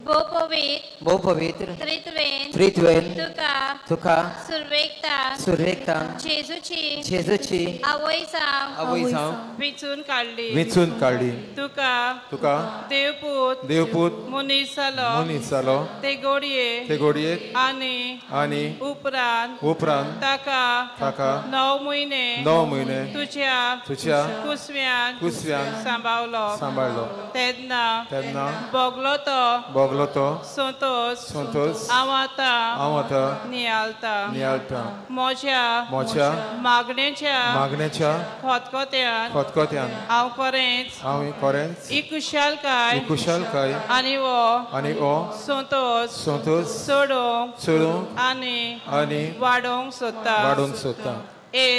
भोव पवित्र भोव पवित्र त्रित्वेन त्रित्वेन तुका तुका सुरवेकता सुरवेकता जेजूची जेजूची आवय जावं आवय जावं विचून काडली विचून काडली तुका तुका देवपूत देवपूत मनीस जालो मनीस जालो ते गोडये ते गोडयेक आनी आनी उपरांत उपरांत ताका ताका 9 म्हयने 9 म्हयने तुज्या तुज्या कुसव्यान कुसव्यान सांबाळलो सांबाळलो तेन्ना तेन्ना भोगलो तो भोगलो तो संतोष संतोष हांव आतां हांव आतां नियाळटा नियाळटा म्हज्या म्हज्या मागणेच्या मागणेच्या खतखत्यान खतखत्यान हांव खरेंच हांव खरेंच ही कुशालकाय ही कुशालकाय आनी हो आनी हो संतोष संतोष चडोवंक चडोवंक आनी आनी वाडोवंक सोदता वाडोवंक सोदता ए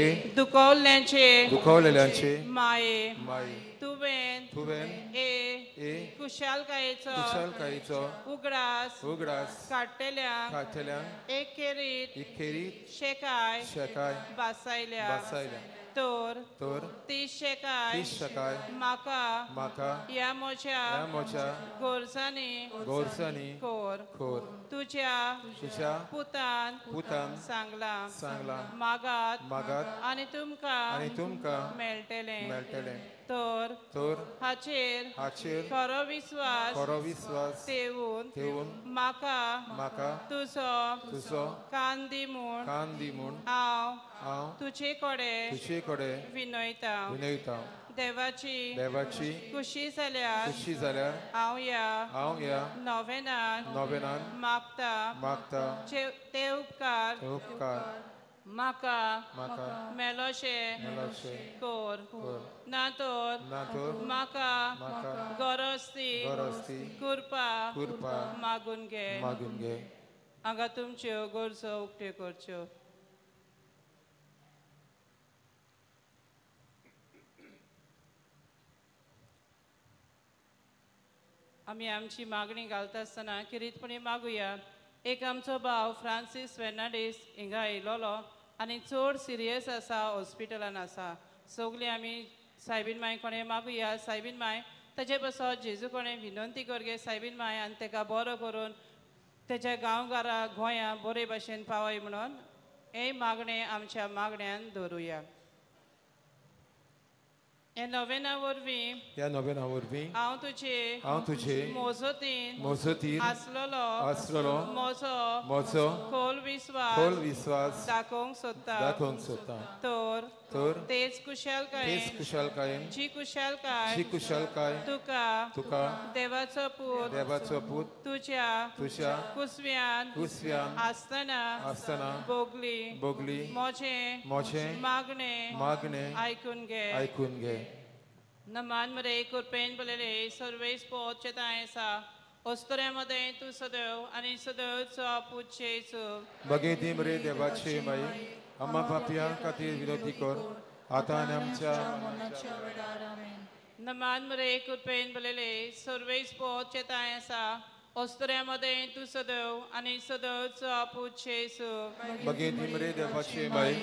ए दुखवल्ल्यांचे दुखवलेल्यांचे माये माये तुवें तुवें ए ए कुशालकायेचो कुशालकायेचो उगडास उगडास काडटल्यांक काडटल्यांक एक खेरीत एक खेरीत शेकाय शेकाय बासायल्या बासायल्या तर तर ती शेकाय ती शेकाय म्हाका म्हाका ह्या म्हज्या ह्या म्हज्या गोरजांनी गोरजांनी कोर कोर तुज्या तुज्या पुतान पुतान सांगलां सांगलां मागात मागात आनी तुमकां आनी तुमकां मेळटलें मेळटलें तर तर हाचेर हाचेर खरो विस्वास ठेवून ठेवून म्हाका म्हाका तुजो तुजो कान दी म्हूण कान दी म्हूण हांव हांव तुजे कडेन तुजे कडेन विनयता विनयता देवाची देवाची खुशी जाल्यार खुशी जाल्यार हांव ह्या नोवेनान नोवेनान मागता मागता ते उपकार ते उपकार म्हाका म्हाका मेलोशें मेलोशें कोर कोर ना तर ना तर म्हाका म्हाका गरज ती गरज ती कृपा कृपा मागून घे मागून घे. हांगा तुमच्यो गरजो उक्त्यो करच्यो. आमी आमची मागणी घालता आसतना किरीतपणी मागुया. एक आमचो भाव फ्रांसीस फेर्नांडीस हिंगा येयलोलो आनी चड सिरियस आसा, हॉस्पिटलान आसा. सगळीं आमी सायबीन माय कोणें मागुया, सायबीन माय ताजे पासत जेजू कोणें विनंती करगे सायबीन माय आनी ताका बरो करून तेच्या गांवघरा गोंया बरे भाशेन पावय म्हणून हे मागणें आमच्या मागण्यान दवरुया. ह्या नोवेना वरवीं ह्या नोवेना वरवीं हांव तुजे हांव तुजे मोजतीन मोजतीन आसलेलो आसलेलो म्हजो म्हजो खोल विस्वास खोल विस्वास दाखोवंक सोदता दाखोवंक सोदता. तर तर तेच कुशलकायेन तेच कुशलकायेन जी कुशलकाय जी कुशलकाय तुका तुका देवाचो पूत देवाचो पूत तुज्या तुज्या कुसव्यान कुसव्यान आसतना आसतना भोगली भोगली म्हजें म्हजें मागणें मागणें आयकून घे आयकून घे. नमान मरे कृपेन भरलेले सर्वेस पोत तांय आसा ओस्तऱ्या मदें तूं सदैव आनी सदैवचो पूत जेजू. बगेती मरे देवाची माई आम्हा पापयां खातीर विनंती कर आतां आनी आमच्या मरणाच्या वेळार. आमेन. नमान मरे कृपेन भरलेले सर्वेस पोत तांय आसा ओस्तऱ्या मदें तूं सदैव आनी सदैवचो पूत जेजू. बगेती मरे देवाची माई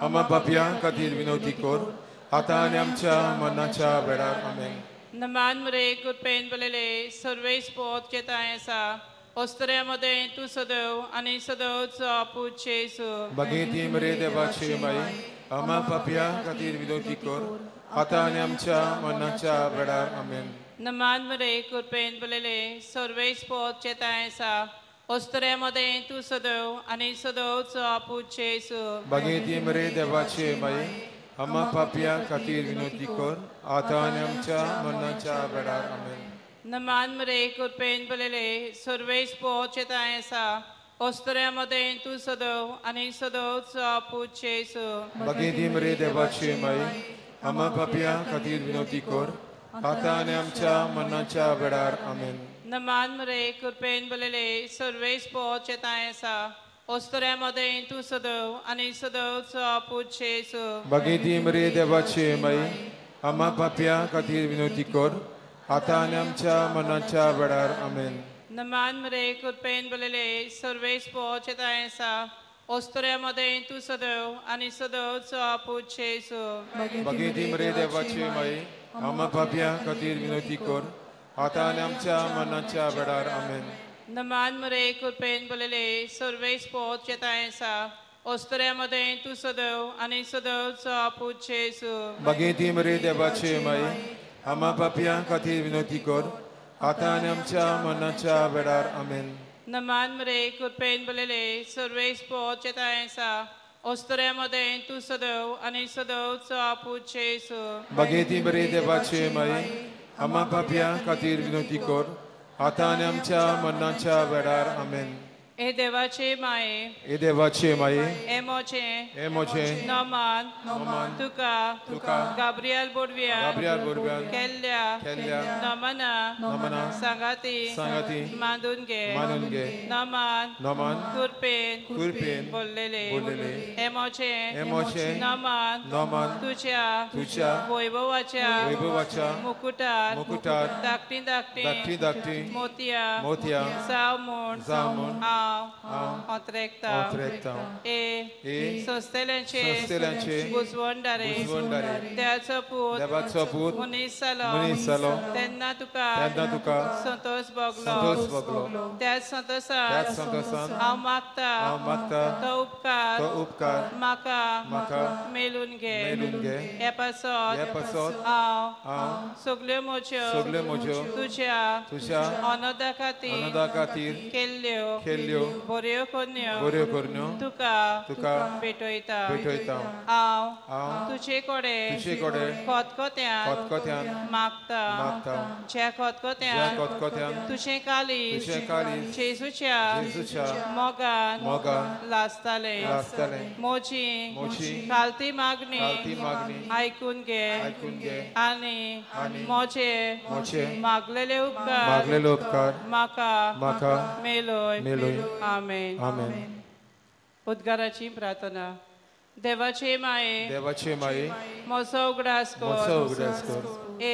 आम्हा पापयां खातीर विनंती कर आतां आनी आमच्या मरणाच्या वेळार. आमेन. नमान मरे कृपेन भरलेले सर्वेस पोत तांय आसा ओस्तऱ्या मदें तूं सदैव आनी सदैवचो पूत जेजू. बगेती मरे देवाची माई आम्हा पापयां खातीर विनंती कर आतां आनी आमच्या मरणाच्या वेळार. आमेन. नमान मरे कृपेन भरलेले सर्वेस पोत तांय आसा ओस्तऱ्या मदें तूं सदैव आनी सदैवचो पूत जेजू. बगेती मरे देवाची माई आम्हा पापयां खातीर विनंती कर आतां आनी आमच्या मरणाच्या वेळार. आमेन. नमान मरे कृपेन भरलेले सर्वेस पोत तांय आसा ओस्तऱ्या मदें तूं सदैव आनी सदैवचो पूत जेजू. बगेती मरे देवाची माई आम्हा पापयां खातीर विनंती कर आतां आनी आमच्या मरणाच्या वेळार. आमेन. नमान मरे कृपेन भरलेले सर्वेस पोत तांय आसा ओस्तऱ्या मदें तूं सदैव आनी सदैवचो पूत जेजू. बगेती मरे देवाची माई आम्हा पापयां खातीर विनंती कर आतां आनी आमच्या मरणाच्या वेळार. आमेन. नमान मरे कृपेन भरलेले सर्वेस पोत तांय आसा ओस्तऱ्या मदें तूं सदैव आनी सदैवचो पूत जेजू. बगेती मरे देवाची माई आम्हा पापयां खातीर विनंती कर आतां आनी आमच्या मरणाच्या वेळार. आमेन. नमान मरे कृपेन बोलले सर्वेस पोत चेताय आसा ओस्तऱ्या मदें तूं सदैव आनी सदैवचो पूत जेजू. बागेती मरे देवाचे माई आमा पापयां खातीर विनवती कर आतां आनी आमच्या मरणाच्या वेळार. आमेन. नमान मरे कृपेन बोलले सर्वेस पोत चेताय आसा ओस्तऱ्या मदें तूं सदैव आनी सदैवचो पूत जेजू. बागेती मरे देवाचे माई आमा पापयां खातीर विनवती कर आतां आनी आमच्या मरणाच्या वेळार. आमेन. ए देवाचे माये ए देवाचे माये ए मोचे ए मोचे नमान नमान तुका तुका गाब्रियल बोडव्यान गाब्रियल बोडव्यान केल्ल्या केल्ल्या नमना नमना सांगाती सांगाती मानून घे मानून घे नमान नमान कृपेन कृपेन बोललेले बोललेले ए मोचे ए मोचे नमान नमान तुझ्या तुझ्या वैभवाच्या वैभवाच्या मुकुटार मुकुटार धाकटी धाकटी धाकटी धाकटी मोतयां मोतयां जावं म्हूण जावं म्हूण हांव ओतरेकता ओतरेकता. ए ए संस्थेल्यांचे संस्थेल्यांचे घुसवणदारे घुसवणदारे देवाचो पूत देवाचो पूत मनीस जालो मनीस जालो तेन्ना तुका तेन्ना तुका संतोष भोगलो संतोष भोगलो त्याच संतोषान त्याच संतोषान हांव मागता हांव मागता तो उपकार तो उपकार म्हाका म्हाका मेलून घे मेलून घे. हे पासत हे पासत हांव हांव सगल्यो म्हज्यो सगल्यो म्हज्यो तुज्या तुज्या अनदा खातीर अनदा खातीर केल्ल्यो केल्ल्यो बऱ्यो करण्यो बऱ्यो करण्यो तुका तुका भेटयता. भेटयता. हांव हांव तुजे कडेन तुजे कडेन खतखत्यान खतखत्यान मागता मागता ज्या ज्या खतखत्यान खतखत्यान तुजें काळीज तुजें काळीज जेजूच्या जेजूच्या मोगान मोगान लासतालें लासतालें. म्हजी म्हजी खालती मागणी खालती मागणी आयकून घे आयकून घे आनी आनी म्हजे म्हजे मागलेले उपकार मागलेले उपकार म्हाका म्हाका मेलोय. मेलोय. आमेन. आमेन. उद्गाराची प्रार्थना. देवाचे माये देवाचे माये म्हजो उगडास म्हजो कर उगडास कर ए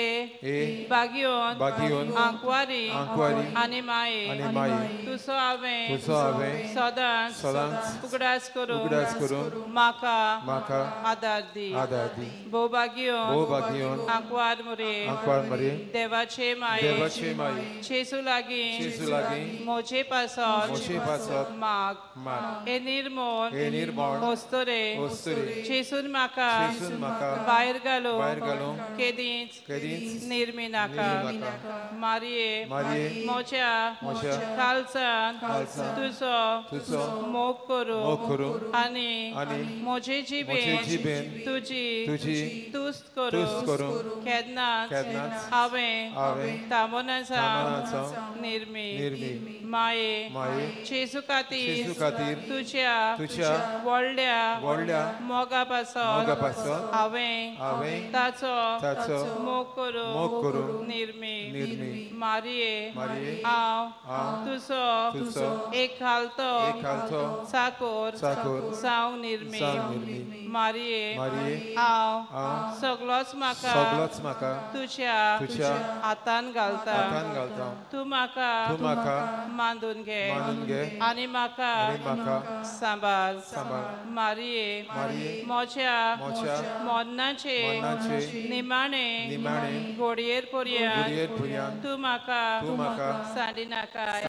ए बागियोन बागियोन आंकवारी आंकवारी आनी माये आनी माये तुजो हांवें तुजो हांवें सदांच सदांच उगडास करून उगडास करून म्हाका म्हाका आदार दी. आदार दी. भोव बागियोन भोव बागियोन आंकवार मुरे आंकवार मरे देवाचे माये देवाचे माये जेजू लागीं जेजू लागीं म्हजे पासत म्हजे पासत माग. माग. हे निर्मोण हे निर्मोण अस्तुरे अस्तुरे जेजून म्हाका जेजून म्हाका भायर घालूंक भायर घालूंक केदींच केदींच निर्मी नाका. निर्मी नाका. मारये मारये म्हज्या म्हज्या काळजान काळजान तुजो तुजो मोग करूं मोग करूं आनी आनी म्हजे म्हजे जिबेन जिबेन तुजी तुजी तुस्त तुस्त करूं करूं केन्नाच केन्नाच हांवें हांवें थांबोना थांबना जावं जावं निर्मी निर्मी. माये माये जेजू खातीर जेजू खातीर तुज्या तुज्या व्हडल्या व्हडल्या मोगा पासत मोगा पासत हांवें हांवें ताचो ताचो मोग करूं मोग करूं निर्मी. निर्मी. मारये मारये हांव हांव तुजो तुजो एक खालतो एक खालतो चाकोर चाकोर जावं निर्मी. जावं निर्मी. मारये मारये हांव हांव सगलोच म्हाका सगलोच म्हाका तुज्या तुज्या हातान घालता. हातान घालता. तूं म्हाका तूं म्हाका मानून घे मानून घे आनी म्हाका आनी म्हाका सांबाळ. सांबाळ. मारये मारये म्हज्या म्हज्या मरणाचे मरणाचे निमाणे निमाणे घोडयेर पर्यंत घडयेर पर्यंत तूं म्हाका तूं म्हाका सांडी नाकाय.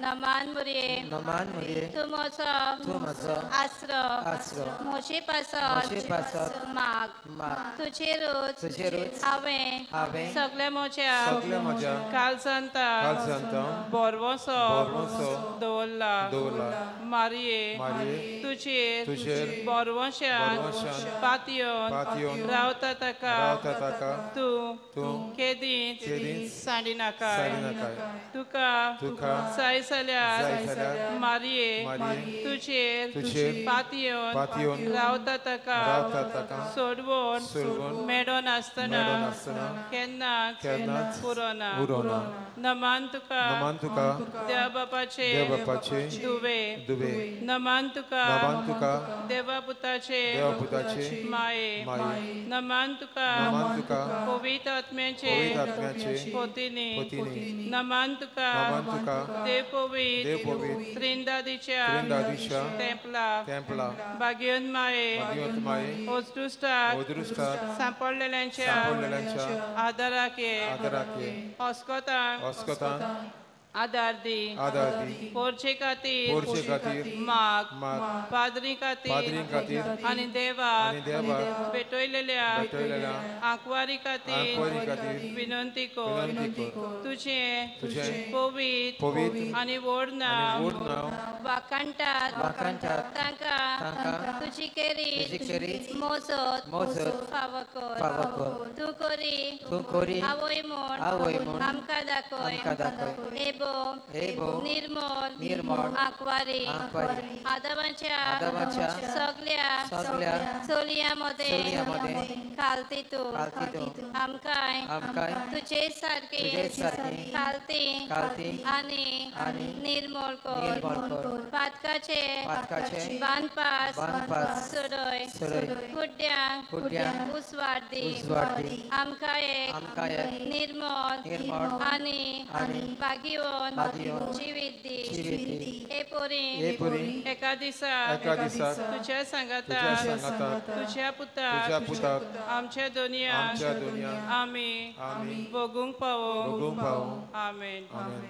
नमान मुरये नमान मुरये तूं म्हजो तूं म्हजो आसरो आसरो म्हजे म्हजे पासत पासत माग. माग. तुजेरूच तुजेरूच हांवें हांवें सगल्या म्हज्या सगल्या म्हज्या काळजांत काळजांत भरवंसो भरवंसो दवरला. दवरला. मारये मारये तुजेर तुजेर भरवंशान भरवंशान पातयेवन पातयेवन रावता ताका रावता ताका तूं तूं केदींच केदींच सांडी नाकाय. सांडी नाकाय. तुका तुका जाय जाल्यार जाय जाल्यार मारये मारये तुजेर तुजेर पातयेवन पातयेवन रावता ताका रावता ताका सोडवून सोडवून मेळनासतना मेळनासतना केन्नाच केन्नाच उरना. उरना. नमान तुका नमान तुका देव बापाचे देव बापाचे दुवे दुवे नमान तुका नमान तुका देवा देवा पुताचे देवा पुताचे माये माये नमान तुका नमान तुका पवित्र आत्म्याचे पवित्र आत्म्याचे पोतीनी पोतीनी नमान तुका नमान तुका देव पवित्र देव पवित्र त्रिंदादीच्या त्रिंदादीच्या तेंपला तेंपला भाग्यवंत माये भाग्यवंत माये ओदृश्टाक अदृश्टाक सांपडलेल्यांच्या सांपडलेल्यांच्या आदाराक ये आदाराक ये अस्कोतांक अस्कोतांक आदार दी आदार दी पोरचे खातीर पोरचे खातीर माग माग पाद्री खातीर पाद्रीं खातीर आनी देवाक आनी देवाक भेटयलेल्या भेटयलेल्या आंकवारी खातीर आंकवारी खातीर विनंती कर विनंती कर तुजें तुजें पवित्र पवित्र आनी व्हड आनी नांव व्हड नांव वाखाणटात वाखाणटात तांकां तांकां तुजी केरी तुजी खेरीत मोजत मोजत फावो कर फावो कर. तूं कोरी तूं कोरी आवय म्हूण आवय म्हूण आमकां दाखय आमकां दाखय. हे भो हे भो निर्मळ निर्मळ आंकवारी आंकवारी आदामाच्या आदामाच्या सगल्या सगल्या चलयां मदें चलयां मदें खालती तूं खालती तूं आमकांय आमकांय तुजे सारकी तुजे सारकी खालती खालती आनी आनी निर्मळ कर निर्मळ कर. पातकाचे पातकाचे बांदपास बांदपास सोडय सोडय. कुड्ड्यांक कुड्ड्यांक उजवाड दी उजवाड दी. आमकां एक आमकां एक निर्मळ निर्मळ आनी आनी भाग्यवंत भाग्यवंत जिवीत दी जिवीत दी. हे पोरी हे पोरी एका दिसा एका दिसा तुज्या सांगाता तुज्या सांगाताक तुज्या तुज्या पुताक पुताक आमच्या दोनयांक आमच्या दोनयांक आमी आमी भोगूंक पावो भोगूंक पावो. आमेन. आमेन.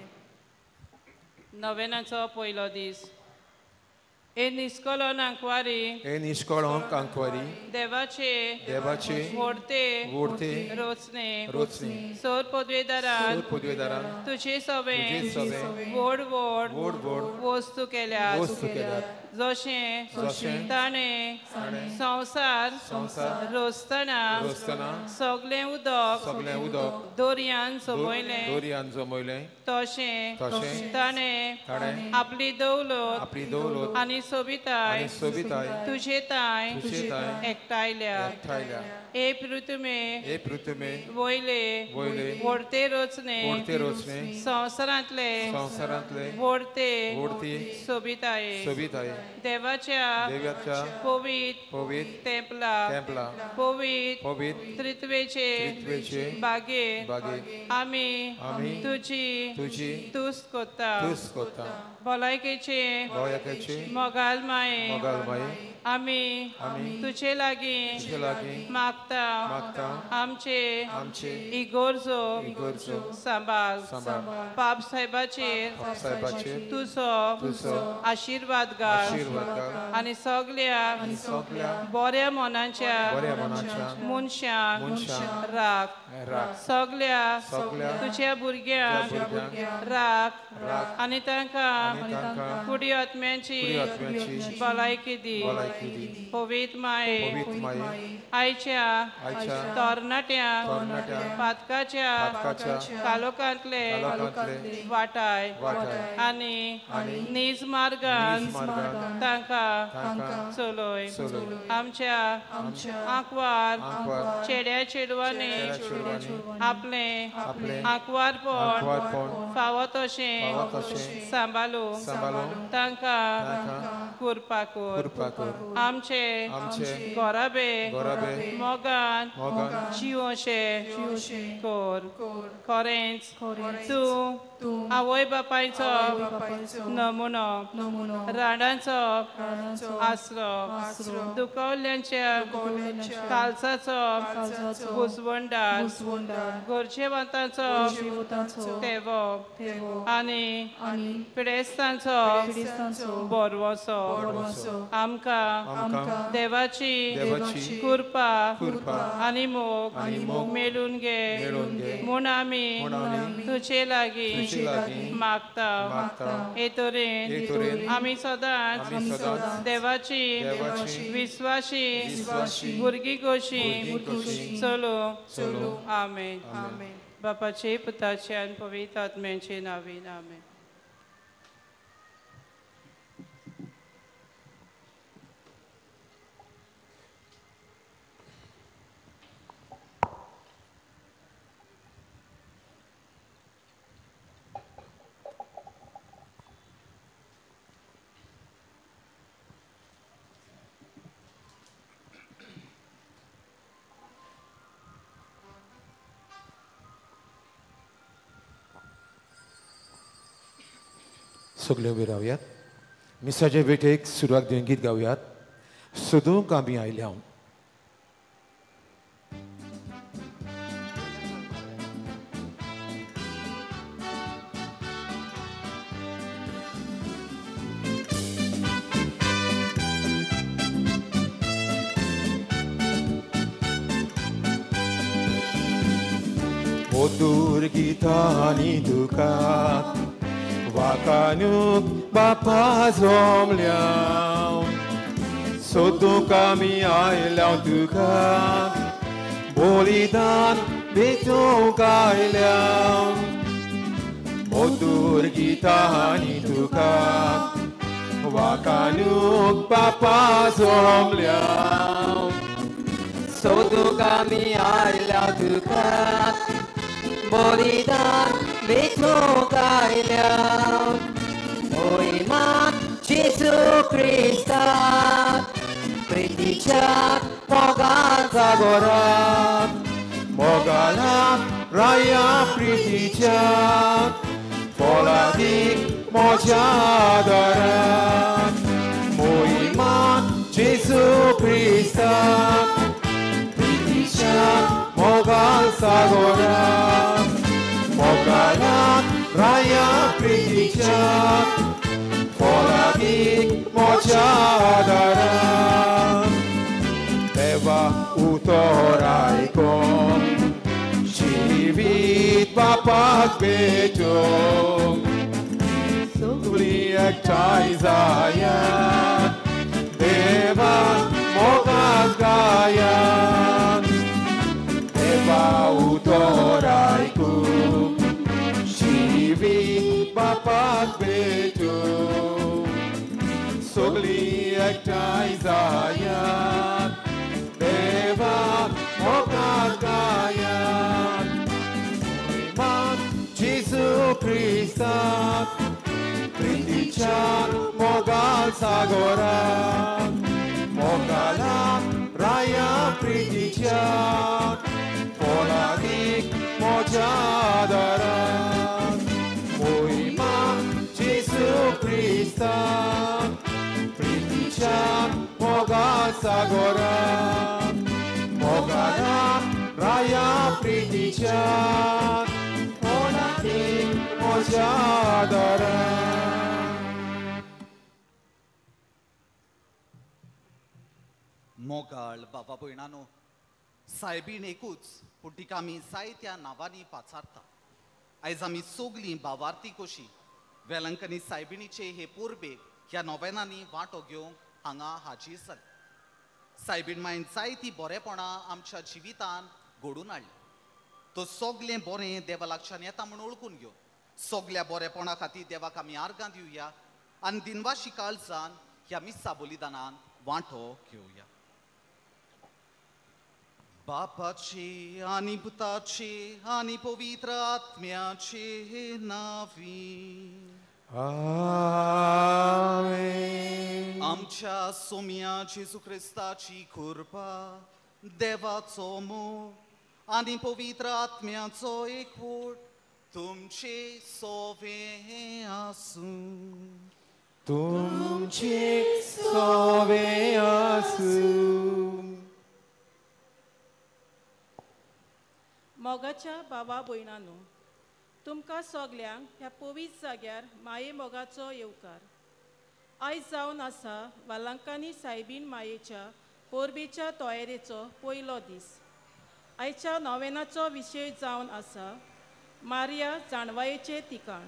नवेनाचो पयलो दीस. हे निस्कलन आंकवारी हे निष्कळंक आंकवारी देवाचे देवाचे व्हडते व्हडते रोचणे रोचणे सोर पदवेदारान सोर पदवेदारान तुजे सवे तुजे सवे व्हड व्हड व्हड व्हड वस्तू केल्यात वस्तू केल्यात जशें जशें ताणें ताणें संवसार संवसार रोसतना रोसतना सगलें उदक सगलें उदक दोरयान जमयलें दोरयान जमयलें तशें तशें ताणें ताणें आपली दौलत आपली दौलत आनी सोबिताय आनी सोबिताय तुजे तांय तुजे तांय एकठायल्या. एकठायल्या. हे पृथ्वे हे पृथ्वे वयले वयले व्हडते रोचणे व्हडते रोचणे संवसारांतले संवसारांतले व्हडते व्हडते सोबिताये सोबिताये देवाच्या देवाच्या पवित्र पवित्र तेंपला तेंपला पवित्र पवित्र त्रित्वेचे त्रित्वेचे बागे बागे आमी आमी तुजी तुजी तुस्त करता. तुस्त करता. भलायकेचे भलायकेचे मोगाल माये मोगाल माये आमी आमी तुजे लागीं तुजे लागीं मागता मागता आमचे आमचे इगोर्जो इगोर्जो सांबाळ सांबाळ पाप साहेबाचेर पाप साहेबाचेर तुजो तुजो आशिर्वाद घाल आशिर्वाद घाल आनी सगल्या सगल्या बऱ्या मनाच्या बऱ्या मनाच्या मनशांक मनशांक राख राख सगल्या सगल्या तुज्या भुरग्यांक तुज्या भुरग्यांक राख राख आनी तांकां आनी तांकां कुडी आत्म्यांची कुडी आत्म्याची भलायकी दी. भलायकी दी. पवित्र माये पवित्र माये आयच्या आयच्या तरणाट्या तरणाट्या पातकाच्या पातकाच्या कालोखांतले कालोखांतले वाटाय वाटाय आनी आनी नीज मार्गान नीज मार्गान तांकां तांकां चलय. चलय. आमच्या आंकवार आंकवार चेड्या चेडवांनी चेड्या चेडवांनी आपलें आपलें आंकवारपण आंकवारपण फावो तशें फावो तशें सांबाळूंक सांबाळूंक तांकां तांकां कृपा कर. कृपा कर. आमचे आमचे घराबे घराबे मोगान मोगान जिवशे कर. खरेंच तूं आवय बापायचो नमुनो रांडांचो आसरो दुखवल्ल्यांच्या कालसाचो घुसवंडार गरजेवंतांचो तेवो आनी पिडेस्तांचो बरवसो आमकां देवाची कृपा आनी मोग मेळून घे म्हूण आमी तुजे लागीं मागता. हे तरेन आमी सदांच देवाची विस्वाशी भुरगीं कशीं चलूं. आमेन. बापाचे पुताचे आनी पवित्र आत्म्याचे नांवान आमेन. सगळे उबे रावयात. मिसाचे भेटेक सुरवात दिवन गीत गावयात. सोदूंक आमी आयल्या. मधुर गितांनी तुका वाकानूक बापा जमल्या, सोदूंक आमी आयल्या तुका, बलिदान भेटूंक आयल्या. मधुर गितांनी तुका वाकानूक बापा जमल्या, सोदूंक आमी आयल्या तुका, बलिदान भेटूंक आयल्या. मोहिमा जेजू क्रिस्ता प्रितीच्या मोगान सागरात, मोगाला राया प्रितीच्या फळादीक म्हज्या आदारात. मोहिमा जेजू क्रिस्ता प्रितीच्या मोगान सागरात, मोगाला राया प्रितीच्या फळादीक म्हज्या आदारात. देवा उतर आयकून जिवीत बापाक भेटूंक, सगळीं एकठांय जायात, देवा मोगाक गायात. देवा उतर आयकून जिवीत बापाक भेटूंक, सगळीं एकठांय जायात, देवा मोगाक गायात. मोहिमा जेजू क्रिस्ताक प्रितीच्या मोगाल सागरात, मोगाला राया प्रितीच्या फळादीक म्हज्या आदारात. मोहिमा जेजू क्रिस्ताक प्रितीच्या मोगाल सागरात, मोगाला राया प्रितीच्या फळादीक म्हज्या आदारात. मोगाळ बाबा भयणानो, सायबीण एकूच पूण तिका आमी जायत्या नांवांनी पाचारता. आयज आमी सगलीं भावार्थी कशी वेलंकनी सायबिणीचे हे परबेक ह्या नोवेनांनी वांटो घेवंक हांगा हाजीर जाले. सायबीण मायन जायतीं बरेपणां आमच्या जिवितान घडून हाडली. तो सगलें बरें देवा लागच्यान येता म्हूण वळखून घेवन सगल्या बरेपणा खातीर देवाक आमी आर्गां दिवया आनी दिनवाशी काळजान ह्या मिसा बलिदानान वांटो घेवया. बापाचे आनी पुताचे आनी पवित्र आत्म्याचे नांवी आमेन. आमच्या सोम्या जेजू क्रिस्ताची कृपा, देवाचो मोग आनी पवित्र आत्म्याचो एकवट तुमचे सोवे आसूं. तुमचे सोवे आसूं. मोगाच्या भावा भयणांनो, तुमकां सगल्यांक ह्या पवित्र जाग्यार माये मोगाचो येवकार. आयज जावन आसा वालांकानी सायबीण मायेच्या परबेच्या तयारेचो पयलो दीस. आयच्या नोवेनाचो विशय जावन आसा मारिया जाणवायेचें ठिकाण.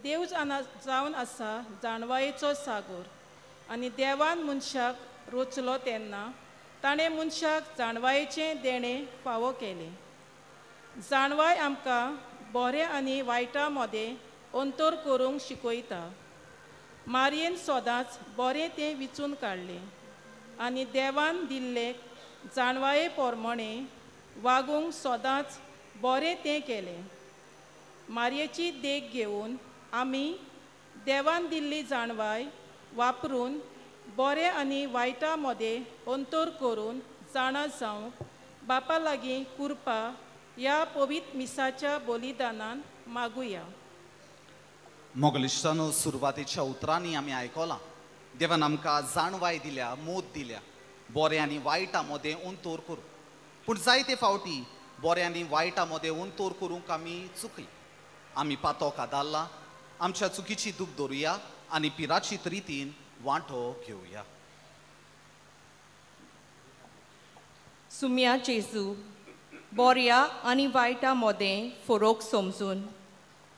देव जावन आसा जाणवायेचो सागोर आनी देवान मनशाक रचलो तेन्ना ताणें मनशाक जाणवायेचें देणें फावो केलें. जाणवाय आमकां बरें आनी वायटा मदें अंतर करूंक शिकयता. मारयेन सदांच बरें तें विचून काडलें आनी देवान दिल्ले जाणवाये प्रमाणे वागूंक सदांच बरें तें केलें. मारयेची देख घेवन आमी देवान दिल्ली जाणवाय वापरून बरें आनी वायटा मदें अंतर करून जाणा जावंक बापा लागीं कृपा ह्या पवित्र मिसाच्या बलिदानान मागुया. मोगलिश्टानो सुरवातेच्या उतरांनी आमी आयकलां देवान आमकां जाणवाय दिल्या, मोद दिल्या बरें आनी वायटा मदें अंतर करूं. पूण जायते फावटी बरें आनी वायटा मदें अंतर करूंक आमी चुकली. आमी पातोक आदारला, आमच्या चुकीची दूख दवरुया आनी पिराचीत रितीन वांटो घेवया. सुम्या जेजू, बोऱ्या आनी वायटा मोदें फरोक समजून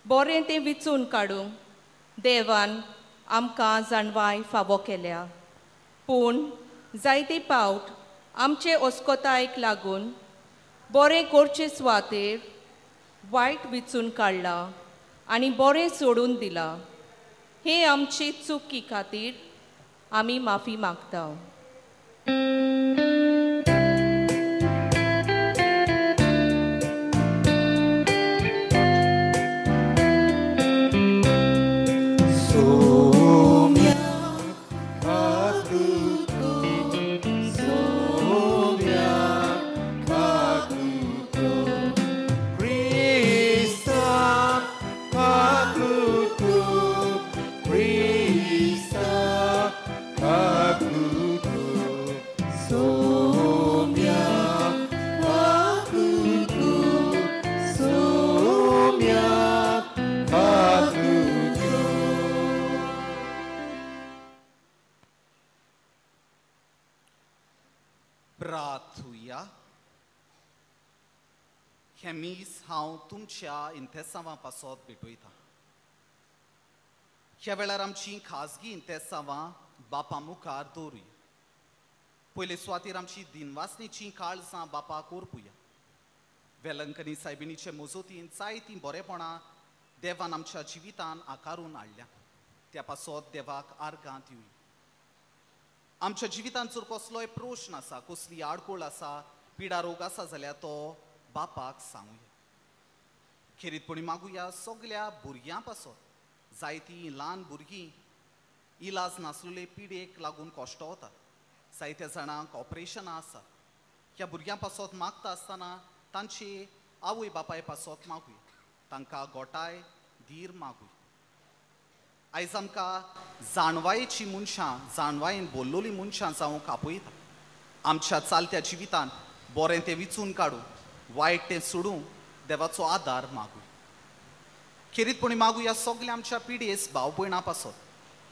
बरें तें विचून काडूंक देवान आमकां जाणवाय फावो केल्या. पूण जायते पावट आमचे अस्कोतायेक लागून बरें करचे सुवातेर वायट विचून काडलां आनी बरें सोडून दिलां. हे आमचे चुकी खातीर आमी माफी मागता. हांव तुमच्या इंतेसांवां पासत भेटयता. ह्या वेळार आमची खाजगी इंतेसांवां बापा मुखार दवरुया. पयले सुवातेर आमची दिनवासणेचीं काळजां बापाक ओरपुया. वेलंकनी सायबिणीचे मजतीन जायतीं बरेपणां देवान आमच्या जिवितान आकारून हाडल्या, त्या पासत देवाक आर्गां दिवया. आमच्या जिवितान जर कसलोय प्रश्न आसा, कसली आडखळ आसा, पिडा रोग आसा जाल्यार तो बापाक सांगुया. खेरीतपणी मागुया सगल्या भुरग्यां पासत. जायतीं ल्हान भुरगीं इलाज नासलेले पिडेक लागून कश्टवतात, जायत्या जाणांक ऑपरेशनां आसा. ह्या भुरग्यां पासत मागता आसतना तांचे आवय बापाय पासत मागुया, तांकां गोटाय धीर मागुया. आयज आमकां जाणवायेची मनशां, जाणवायेन बोल्लोलीं मनशां जावंक आपयता. आमच्या चालत्या जिवितान बरें तें विचून काडूं, वायट तें सोडूं देवाचो आदार मागुया. खेरीतपणी मागुया सगल्या आमच्या पिडेस भाव भयणां पासत,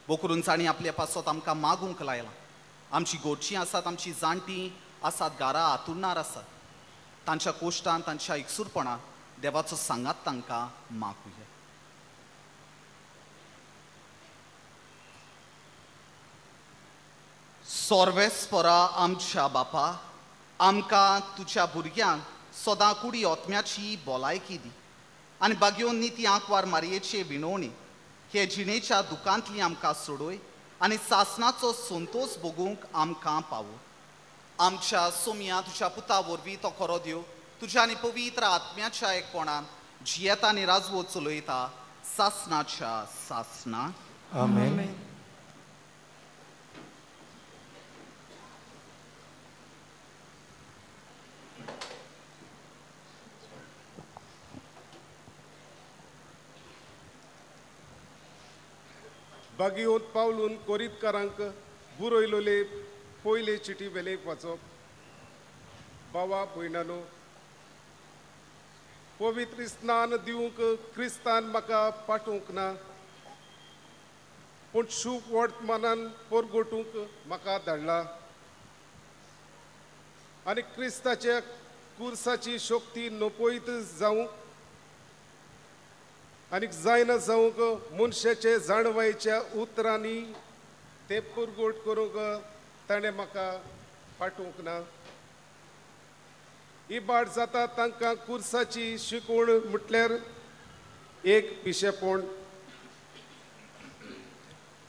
बोकरून जाणी आपल्या पासत आमकां मागूंक लायलां. आमची गोडचीं आसात, आमची जाणटीं आसात, घरा आतुरणार आसात, तांच्या कोश्टान तांच्या एकसूरपणान देवाचो सांगात तांकां मागुया. सोर्वेस्परा आमच्या बापा, आमकां तुज्या भुरग्यांक सदां कुडी आत्म्याची भलायकी दी आनी बागयोन निती आंकवार मारयेचे विणवणी हे जिणेच्या दुकांतली आमकां सोडय आनी सासणाचो संतोश भोगूंक आमकां पावो. आमच्या सोमया तुज्या पुता वरवीं तो खरो देव तुज्या आनी पवित्र आत्म्याच्या एकपणान जियेता आनी राजवत चलयता सासणाच्या सासणा. आमेन. बागियोत पावलून कोरीतकारांक बुरयलोले पयले चिटी वेलेक वाचप. बावा भयणानो, पवित्र स्नान दिवंक क्रिस्तान म्हाका पाठोवंक ना, पूण शूप वर्तमानान परगोटूंक म्हाका धाडला आनी क्रिस्ताच्या कुर्साची शक्ती नपयत जावंक आनी जायना जावंक मनशाचे जाणवायेच्या उतरांनी ते परगोट करूंक ताणें म्हाका पाठोवंक ना. इबाड जाता तांकां कुर्साची शिकवण म्हटल्यार एक पिशेपण,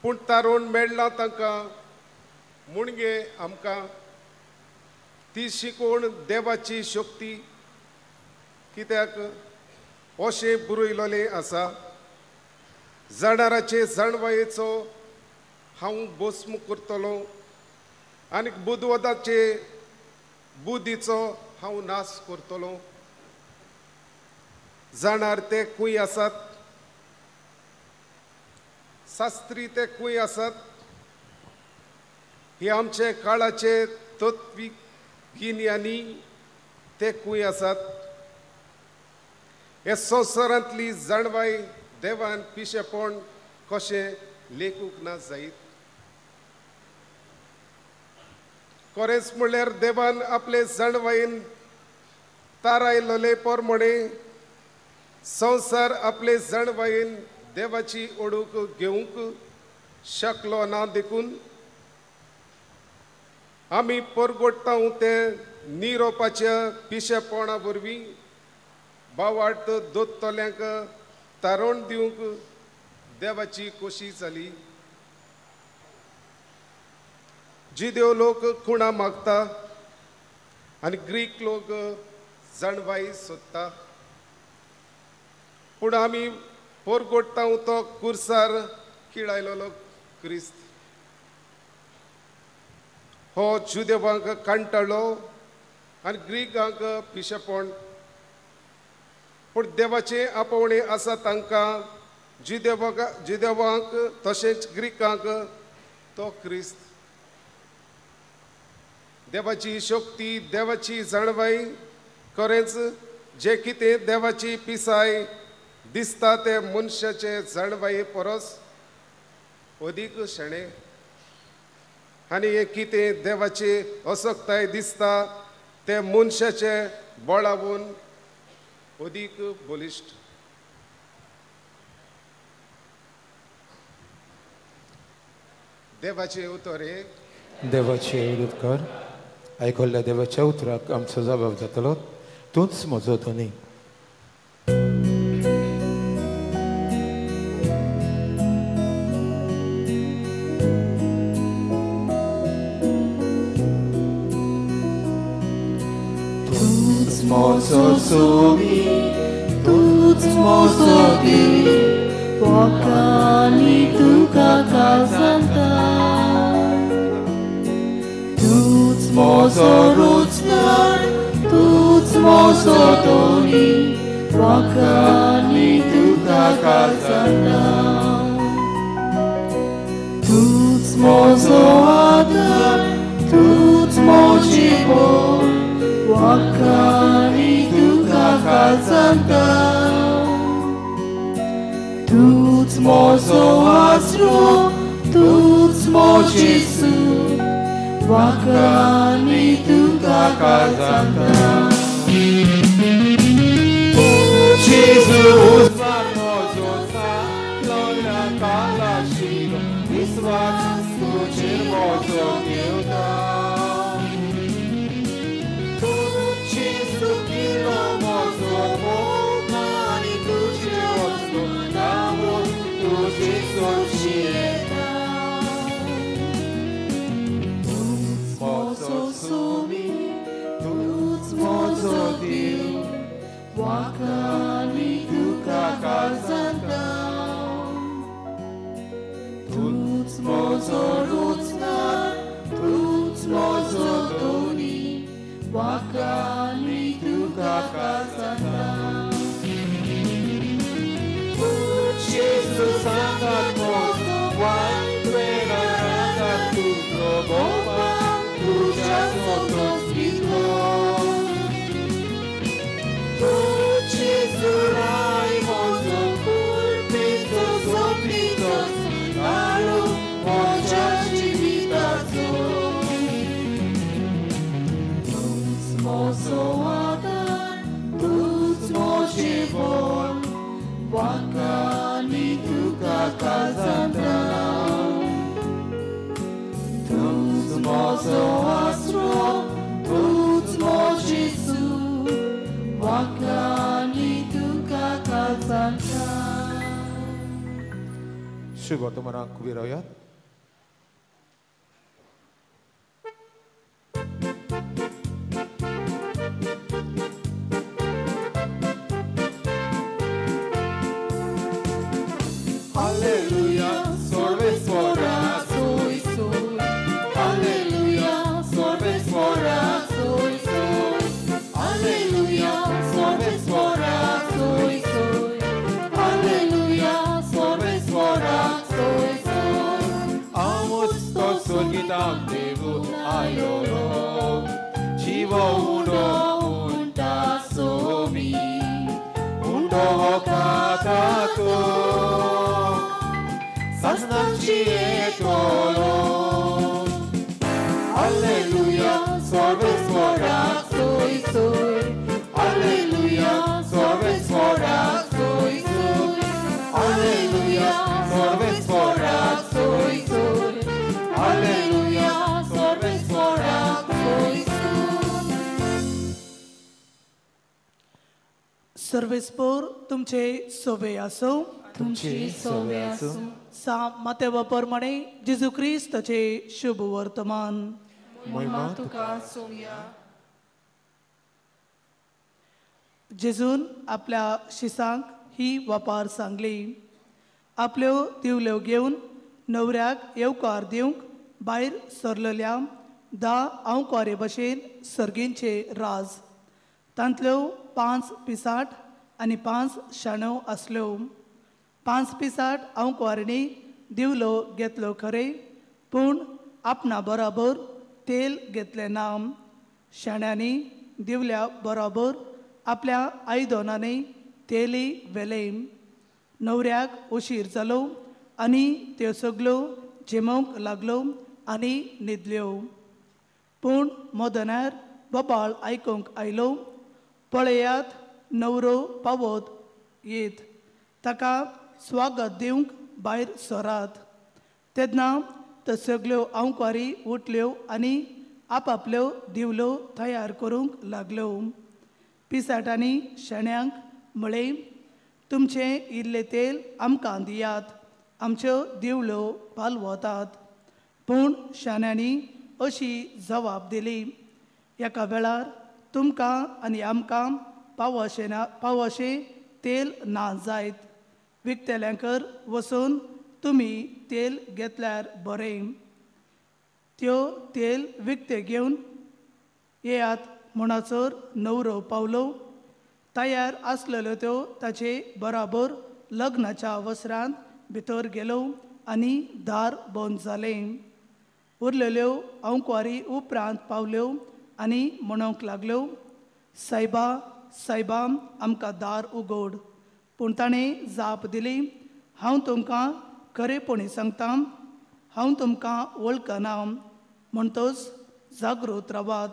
पूण तारोण मेळ्ळां तांकां मुणगे आमकां ती शिकवण देवाची शक्ती कित्याक अशें बरयलोलें आसा. जाणाराचे जाणवायेचो हांव भस्म करतलो आनी बुदवदाचे बुद्धीचो हांव नाश करतलो. जाणार ते खंय आसात? शास्त्री ते खंय आसात? हे आमचे काळाचे तत्वीक गिन्यानी ते खंय आसात? हे संवसारांतली जाणवाय देवान पिशेपण कशें लेखूंक ना जायत? खरेंच म्हणल्यार देवान आपले जाणवायेन तारायलोले प्रमाणे संवसार आपले जाणवायेन देवाची ओडूक घेवंक शकलो ना, देखून आमी परगोडटा ते निरोपाच्या पिशेपणा वरवीं बावाट दोत्तल्यांक तारण दिवंक देवाची कोशिश जाली. जिदेव लोक खुणा मागता आनी ग्रीक लोक जाणवाय सोदता, पूण आमी पोरगोडटा तो कुर्सार किळायलो क्रिस्त हो जुदेवांक कांटाळो आनी ग्रीकांक पिशेपण. पूण देवाचें आपोवणें आसा तांकां जुदेवांक तशेंच ग्रीकांक तो क्रिस्त. देवाची शक्ती, देवाची जाणवाय, खरेंच जें कितें देवाची पिसाय दिसता ते मनशाचे जाणवाये परस अदीक शेणें, आनी हें कितें देवाची असक्ताय दिसता ते मनशाचे बळावून अदीक बलिश्ट. देवाचे उतर हे देवाचे उपकार आयकल्ल्या देवाच्या उतराक आमचो जबाब जातलो. तूंच म्हजो धनी. तूंच म्हजो सोबी, तूंच म्हजो देव, लोकांनी तुका काजांता. तूंच म्हजो रोजगार, तूंच म्हजो धनी, लोकांनी तुका काजांता. तूंच म्हजो आदार, तूंच म्हजी बोल, लोकांनी तुका काजांता. तूंच म्हजो आसरो, तूंच म्हजी सूख, लोकांनी तुका काजांता. Jesus म्हजो सालोल्या कालाशिलो विस्वास तुजेर म्हजो घेवता. जेजू किलो म्हजो मोग आनी तुजे वचलो नांव तुजे सोचियेता. तूंच म्हजो सोबी, तूंच म्हजो देव, लोकांनी तुका काजांता. तूंच म्हजो रोजगार, तूंच म्हजो धनी, लोकांनी तुका काजांता. जेजू सांगात म्हजो वायट रागात तुजो भोवमान तुज्या सोदोच दितलो. जेजू राय म्हजो कुर्पेचो सोबीचो सुदारो म्हज्या जिविताचो. तूंच म्हजो आदार, तूंच म्हजें बळ, लोकांनी तुका काजांता. तूंच म्हजो आसरो, तूंच म्हजी सूख, लोकांनी तुका काजांता. शुभ वर्तमानाक उबी रावयात. Alleluia, sorvesvora, soi soi. Alleluia, sorvesvora, soi soi. Alleluia, sorvesvora, soi soi. Alleluia, sorvesvora, soi जियेतलो. Alleluia, सर्वेस्पराक सोय सोय. Alleluia, सर्वेस्पराक सोय सोय. Alleluia, सर्वेस्पराक सोय सोय. Alleluia, सर्वेस्पराक सोय सोय. सर्वेस्पोर तुमचे सोवे आसो. तुमचे सोवे आसूं. सा मातेवा प्रमाणे जेजू क्रिस्ताचे शुभ वर्तमान. महिमा तुका सोवया. जेजून आपल्या शिसांक ही वपार सांगली. आपल्यो दिवल्यो घेवन न्हवऱ्याक येवकार दिवंक भायर सरलेल्या 10 आंवकारे भशेन सर्गींचे राज. तांतल्यो 5 पिसाट आनी 5 शाण्यो आसल्यो. 5 पिसाट आंवकारांनी दिवलो घेतलो खरें, पूण आपणा बराबर तेल घेतलें ना. शाण्यांनी दिवल्या बराबर आपल्या आयदनांनी तेलय व्हेलें. न्हवऱ्याक उशीर जालो आनी त्यो सगल्यो झेमोवंक लागल्यो आनी न्हिदल्यो. पूण मदनार बोबाळ आयकूंक आयलो, पळयात न्हवरो पावत येत, ताका स्वागत दिवंक भायर सरात. तेन्ना त्यो सगल्यो आंवकारी उठल्यो आनी आपापल्यो दिवल्यो तयार करूंक लागल्यो. पिसाटांनी शेण्यांक म्हळें, तुमचें इल्लें तेल आमकां दियात, आमच्यो दिवल्यो पालवतात. पूण शाण्यांनी अशी जबाब दिली, एका वेळार तुमकां आनी आमकां पावशें ना पावशें तेल ना जायत. विकतेल्यांकर वचून तुमी तेल घेतल्यार बरें. त्यो तेल विकतें घेवन येयात म्हणसर न्हवरो पावलो. तयार आसलेल्यो त्यो ताचे बराबर लग्नाच्या वस्त्रांत भितर गेलो आनी दार बंद जालें. उरलेल्यो आंवकारी उपरांत पावल्यो आनी म्हणूंक लागल्यो, सायबा सायबा आमकां दार उगड. पूण ताणें जाप दिली, हांव तुमकां खरेपणी सांगता, हांव तुमकां वळखना. म्हणटच जागृत रावात,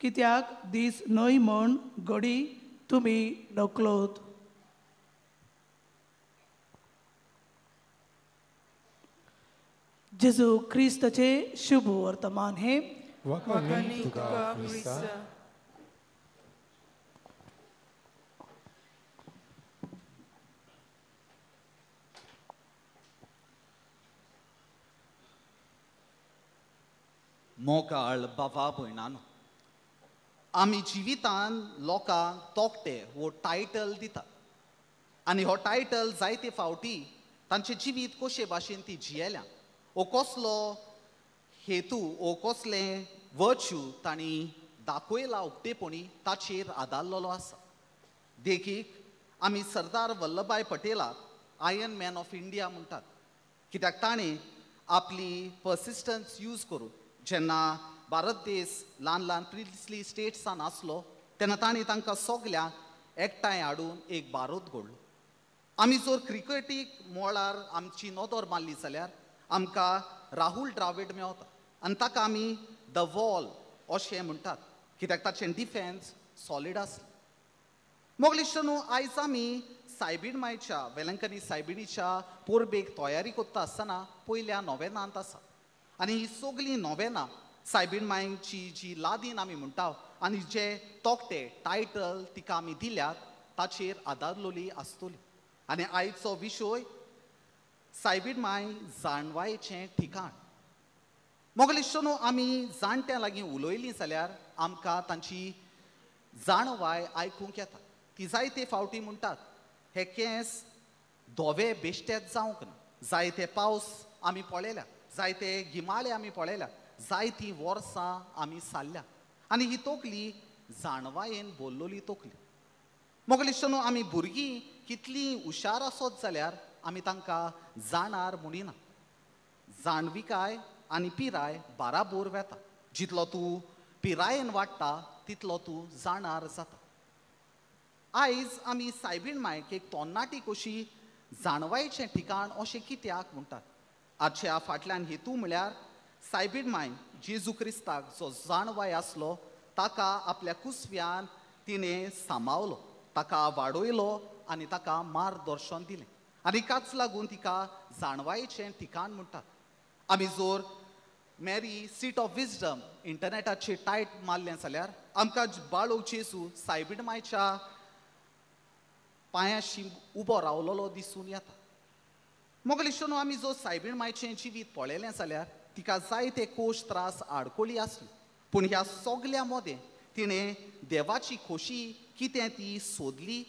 कित्याक दीस न्हय म्हण घडी तुमी नकलोत. जेजू क्रिस्ताचे शुभ वर्तमान हे. वाखाणणी तुका क्रिस्ता. मोगाळ बाबा भयणानो, आमी जिवितान लोकांक तोखटे वो टायटल दिता आनी हो टायटल जायते फावटी तांचें जिवीत कशे भाशेन ती जियेल्या ओ कसलो हेतू ओ कसलें वर्च्यू तांणी दाखयला उक्तेपणी ताचेर आदारलेलो आसा. देखीक आमी सरदार Vallabhbhai पटेलाक iron man of India म्हणटात, कित्याक ताणें आपली पर्सिस्टन्स यूज करून जेन्ना भारत देश ल्हान ल्हान प्रिन्सली स्टेट्सान आसलो तेन्ना ताणें तांकां सगल्यांक एकठांय हाडून एक भारत घडलो. आमी जर क्रिकेटीक मळार आमची नदर मारली जाल्यार आमकां राहुल द्राविड मेवता आनी ताका आमी the wall अशें म्हणटात, कित्याक ताचें डिफेन्स सॉलीड आसलें. मोगलिश्ट न्हू, आयज आमी सायबीण मायच्या वेलंकनी सायबिणीच्या पोरबेक तयारी करता आसतना पयल्या नोवेनांत आसा आनी ही सगळीं नोवेनां सायबीण मायची जी लादीन आमी म्हणटा आनी जे तोखटे टायटल तिका आमी दिल्यात ताचेर आदारलेली आसतली. आनी आयचो विशय सायबीण माय जाणवायेचें ठिकाण. मोगलिश्ट न्हू, आमी जाणट्यां लागीं उलयलीं जाल्यार आमकां तांची जाणवाय आयकूंक येता. ती जायते फावटी म्हणटात हे केंस धवे बेश्टेच जावंक ना, जायते पावस आमी पळयल्या, जायते गिमाळे आमी पळयल्या, जायतीं वर्सां आमी सारल्या आनी ही तकली जाणवायेन बोल्लोली तकली. मोगलिश्ट न्हू, आमी भुरगीं कितलीं हुशार आसत जाल्यार आमी तांकां जाणार म्हणिना. जाणविकाय आनी पिराय बाराबोर वेता, जितलो तूं पिरायेन वाडटा तितलो तूं जाणार जाता. आयज आमी सायबीण मायक एक तोन्नाटी कशी जाणवायेचें ठिकाण अशें कित्याक म्हणटात? आजच्या फाटल्यान हेतू म्हळ्यार सायबीण मायन जेजू क्रिस्ताक जो जाणवाय आसलो ताका आपल्या कुसव्यान तिणें सांबावलो, ताका वाडयलो आनी ताका मार्गदर्शन दिलें आनी काच लागून तिका जाणवायेचें ठिकाण म्हणटात. आमी जर मॅरी सीट ऑफ विजडम इंटरनेटाचेर टायट मारलें जाल्यार आमकां बाळूक जेजू सायबीण मायच्या पांयाशी उबो रावलेलो दिसून येता. मोगलिश्टनो आमी जो सायबीण मायचें जिवीत पळयलें जाल्यार तिका जायते कोश त्रास आडकोळी आसली, पूण ह्या सगल्या मदें तिणें देवाची खोशी कितें ती सोदली,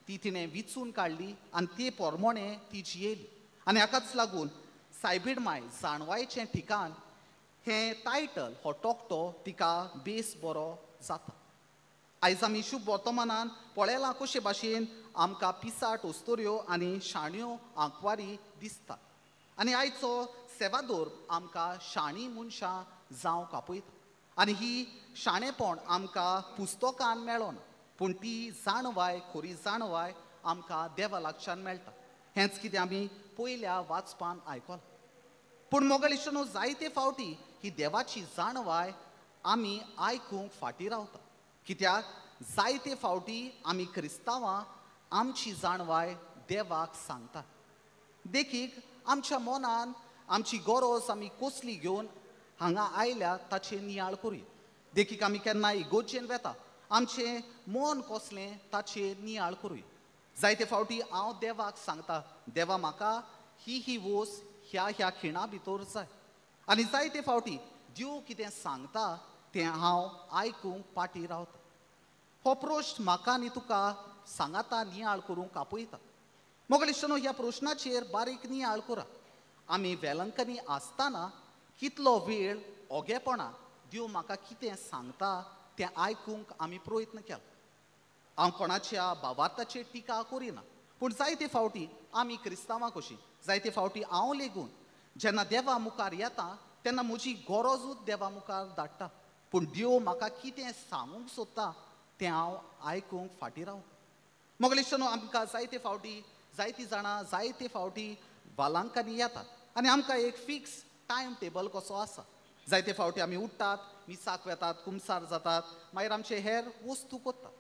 ती तिणें विचून काडली आनी ते प्रमाणे ती जियेली. आनी हाकाच लागून सायबीण माय जाणवायचें ठिकाण हें टायटल हो तकटो तिका बेस बरो जाता. आयज आमी शुभ वर्तमानान पळयलां कशे भाशेन आमकां पिसाट ओस्तोऱ्यो आनी शाण्यो आंकवारी दिसतात आनी आयचो सेवादोर आमकां शाणी मनशां जावंक आपयता आनी ही शाणेपण आमकां पुस्तकान मेळना, पूण ती जाणवाय, खरी जाणवाय आमकां देवा लागच्यान मेळटा. हेंच कितें आमी पयल्या वाचपान आयकलां. पूण मोगलिश्टनो जायते फावटी ही देवाची जाणवाय आमी आयकूंक फाटीं रावता, कित्याक जायते फावटी आमी क्रिस्तांवां आमची जाणवाय देवाक सांगता. देखीक आमच्या मनान आमची गरज आमी कसली घेवन हांगा आयल्या ताचेर नियाळ करुया. देखीक आमी केन्ना इगोर्जेन वेता, आमचें मन कसलें ताचेर नियाळ करुया. जायते फावटी हांव देवाक सांगता, देवा म्हाका ही ही वोस ह्या ह्या खिणा भितर जाय, आनी जायते फावटी देव कितें सांगता तें हांव आयकूंक फाटीं रावता. हो प्रश्न म्हाका आनी तुका सांगाता नियाळ करूंक आपयता. मोगलिश्टनो ह्या प्रश्नाचेर बारीक नियाळ करा. आमी वेलंकनी आसतना कितलो वेळ ओगेपणान देव म्हाका कितें सांगता तें आयकूंक आमी प्रयत्न केला. हांव कोणाच्या भावार्थाचेर टिका करिना, पूण जायते फावटी आमी क्रिस्तांवां कशीं जायते फावटी हांव लेगून जेन्ना देवा मुखार येता तेन्ना म्हजी गरजूच देवा मुखार धाडटा, पूण देव म्हाका कितें सांगूंक सोदता तें हांव आयकूंक फाटीं रावता. मोगलिश्टनो आमकां जायते फावटी जायतीं जाणां जायते फावटी वालांकांनी येतात आनी आमकां एक फिक्स टायम टेबल कसो आसा. जायते फावटी आमी उठ्ठात, मिसाक वेतात, कुमसार जातात, मागीर आमचे हेर वस्तू करतात.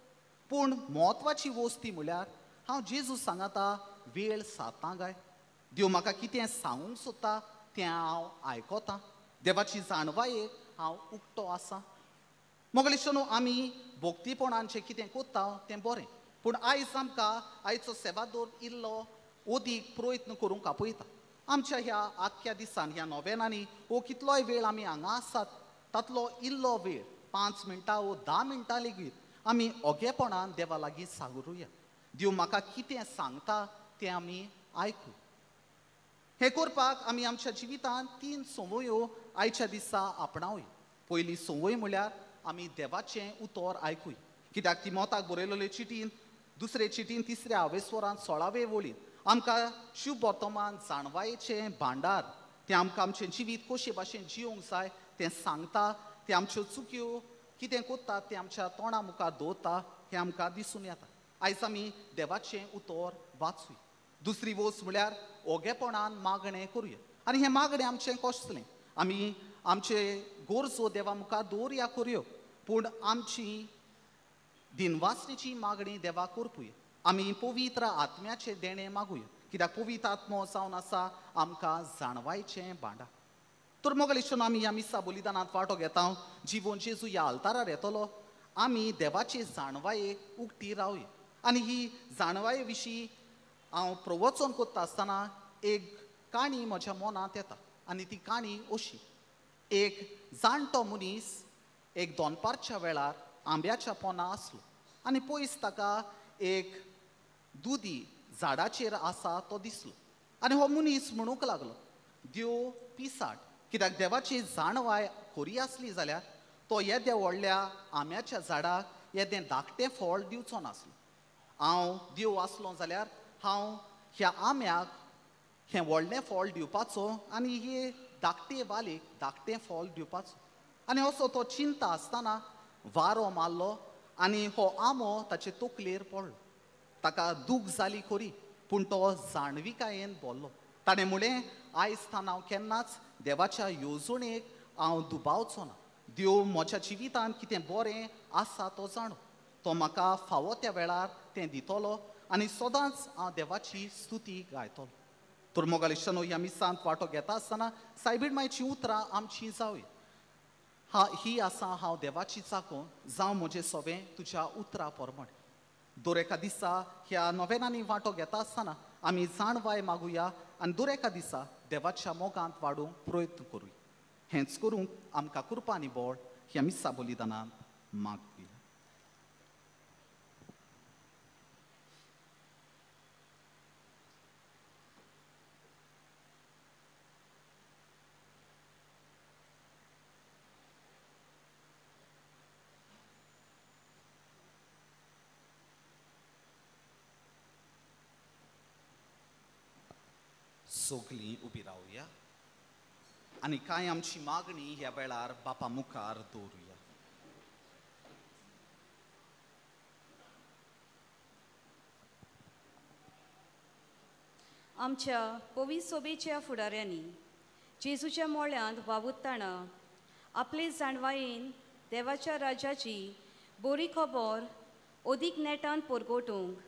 पूण म्हत्वाची वस्ती म्हळ्यार हांव जेजू सांगाता वेळ सादता काय, देव म्हाका कितें सांगूंक सोदता तें हांव आयकता, देवाची जाणवायेक हांव उक्तो आसा. मोगलिश्टनो आमी भक्तीपणान जें कितें करता तें बरें, पूण आयज आमकां आयचो सेवादोर इल्लो अदीक प्रयत्न करूंक आपयता. आमच्या ह्या आख्ख्या दिसान ह्या नोवेनांनी हो कितलोय वेळ आमी हांगा आसात तातलो इल्लो वेळ 5 मिनटां वो 10 मिनटां लेगीत आमी ओगेपणान देवा लागीं सागरुया. देव म्हाका कितें सांगता तें आमी आयकू. हें करपाक आमी आमच्या जिवितांत 3 संवयो आयच्या दिसा आपणावया. पयली संवय म्हळ्यार आमी देवाचें उतर आयकूया, कित्याक तिमोताक बरयलेले चिटीन दुसरे चिटीन 3 आवेस्वरान 16वे वळीन आमकां शुभ वर्तमान जाणवायेचें भांडार तें आमकां आमचें जिवीत कशे भाशेन जिवंक जाय तें सांगता, तें आमच्यो चुक्यो कितें करता तें आमच्या तोंडा मुखार दवरता हें आमकां दिसून येता. आयज आमी देवाचें उतर वाचूया. दुसरी वस्त म्हळ्यार ओगेपणान मागणें करुया आनी हें मागणें आमचें कसलें, आमी आमचे गरजो देवा मुखार दवरया करुयो, पूण आमची दिनवासणेची मागणी देवाक करपूया. आमी पवित्र आत्म्याचें देणें मागुया, कित्याक पवित्र आत्मो जावन आसा आमकां जाणवायचें भांडार. तर मोगलिश्टनो आमी ह्या मिसा बलिदानांत वांटो घेता, जिवन जेजू ह्या आल्तारार येतलो, आमी देवाचे जाणवायेक उक्ती रावया. आनी ही जाणवाये विशीं हांव प्रवचन करता आसतना एक काणी म्हज्या मनांत येता आनी ती काणी अशी. एक जाणटो मनीस एक दनपारच्या वेळार आंब्याच्या पोना आसलो आनी पयस ताका एक दुदी झाडाचेर आसा तो दिसलो आनी हो मनीस म्हणूंक लागलो, देव पिसाट, कित्याक देवाची जाणवाय खरी आसली जाल्यार तो येद्या व्हडल्या आंब्याच्या झाडाक येदें धाकटें फळ दिवचो नासलो. हांव देव आसलो जाल्यार हांव ह्या आंब्याक हें व्हडलें फळ दिवपाचो आनी हे धाकटे वालीक धाकटें फळ दिवपाचो. आनी असो तो चिंता आसतना वारो मारलो आनी हो आंबो ताचे तकलेर पडलो. ताका दूख जाली खरी, पूण तो जाणविकायेन बोल्लो. ताणें म्हणलें, आयज थावन हांव केन्नाच देवाच्या येवजणेक हांव दुबावचो ना. देव म्हज्या जिवितांत कितें बरें आसा तो जाणो, तो म्हाका फावो त्या वेळार तें दितलो आनी सदांच हांव देवाची स्तुती गायतलो. तर मोगाळ इश्टांनो, ह्या मिसांत वांटो घेता आसतना सायबीण मायचीं उतरां आमचीं जावया. हा ही आसा हांव देवाची चाको, जावं म्हजें सोवें तुज्या उतरां प्रमाणें. दर एका दिसा ह्या नोवेनांनी वांटो घेता आसतना आमी जाणवाय मागुया आनी दर एका दिसा देवाच्या मोगांत वाडूंक प्रयत्न करूया. हेंच करूंक आमकां कृपा आनी बळ ह्या मिसा बलिदानांत मागुया. सगलीं उबी रावया आनी कांय आमची मागणी ह्या वेळार बापा मुखार दवरुया. आमच्या पवित्र सोबेच्या फुडाऱ्यांनी जेजूच्या मोळ्यांत वावुरतना आपले जाणवायेन देवाच्या राज्याची बरी खबर अदीक नेटान परगटूंक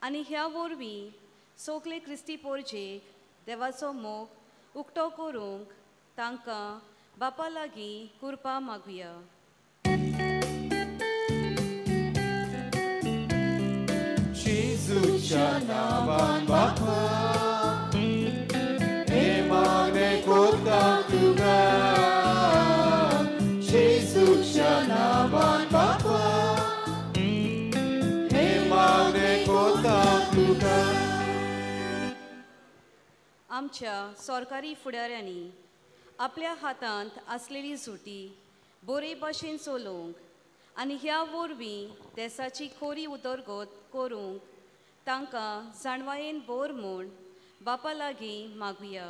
आनी ह्या वरवीं सगळे क्रिस्ती पोरजेक देवाचो मोग उक्तो करूंक तांकां बापा लागीं कृपा मागुया. जेजूच्या नांवान बापा, हे मागणें करता तुका. जेजूच्या नांवान बापा, हे मागणें करता तुका. आमच्या सरकारी फुडाऱ्यांनी आपल्या हातांत आसलेली सुटी बरे भाशेन चलोवंक आनी ह्या वरवीं देसाची खोरी उदरगत करूंक तांकां जाणवायेन बोर म्हूण बापा लागीं मागुया.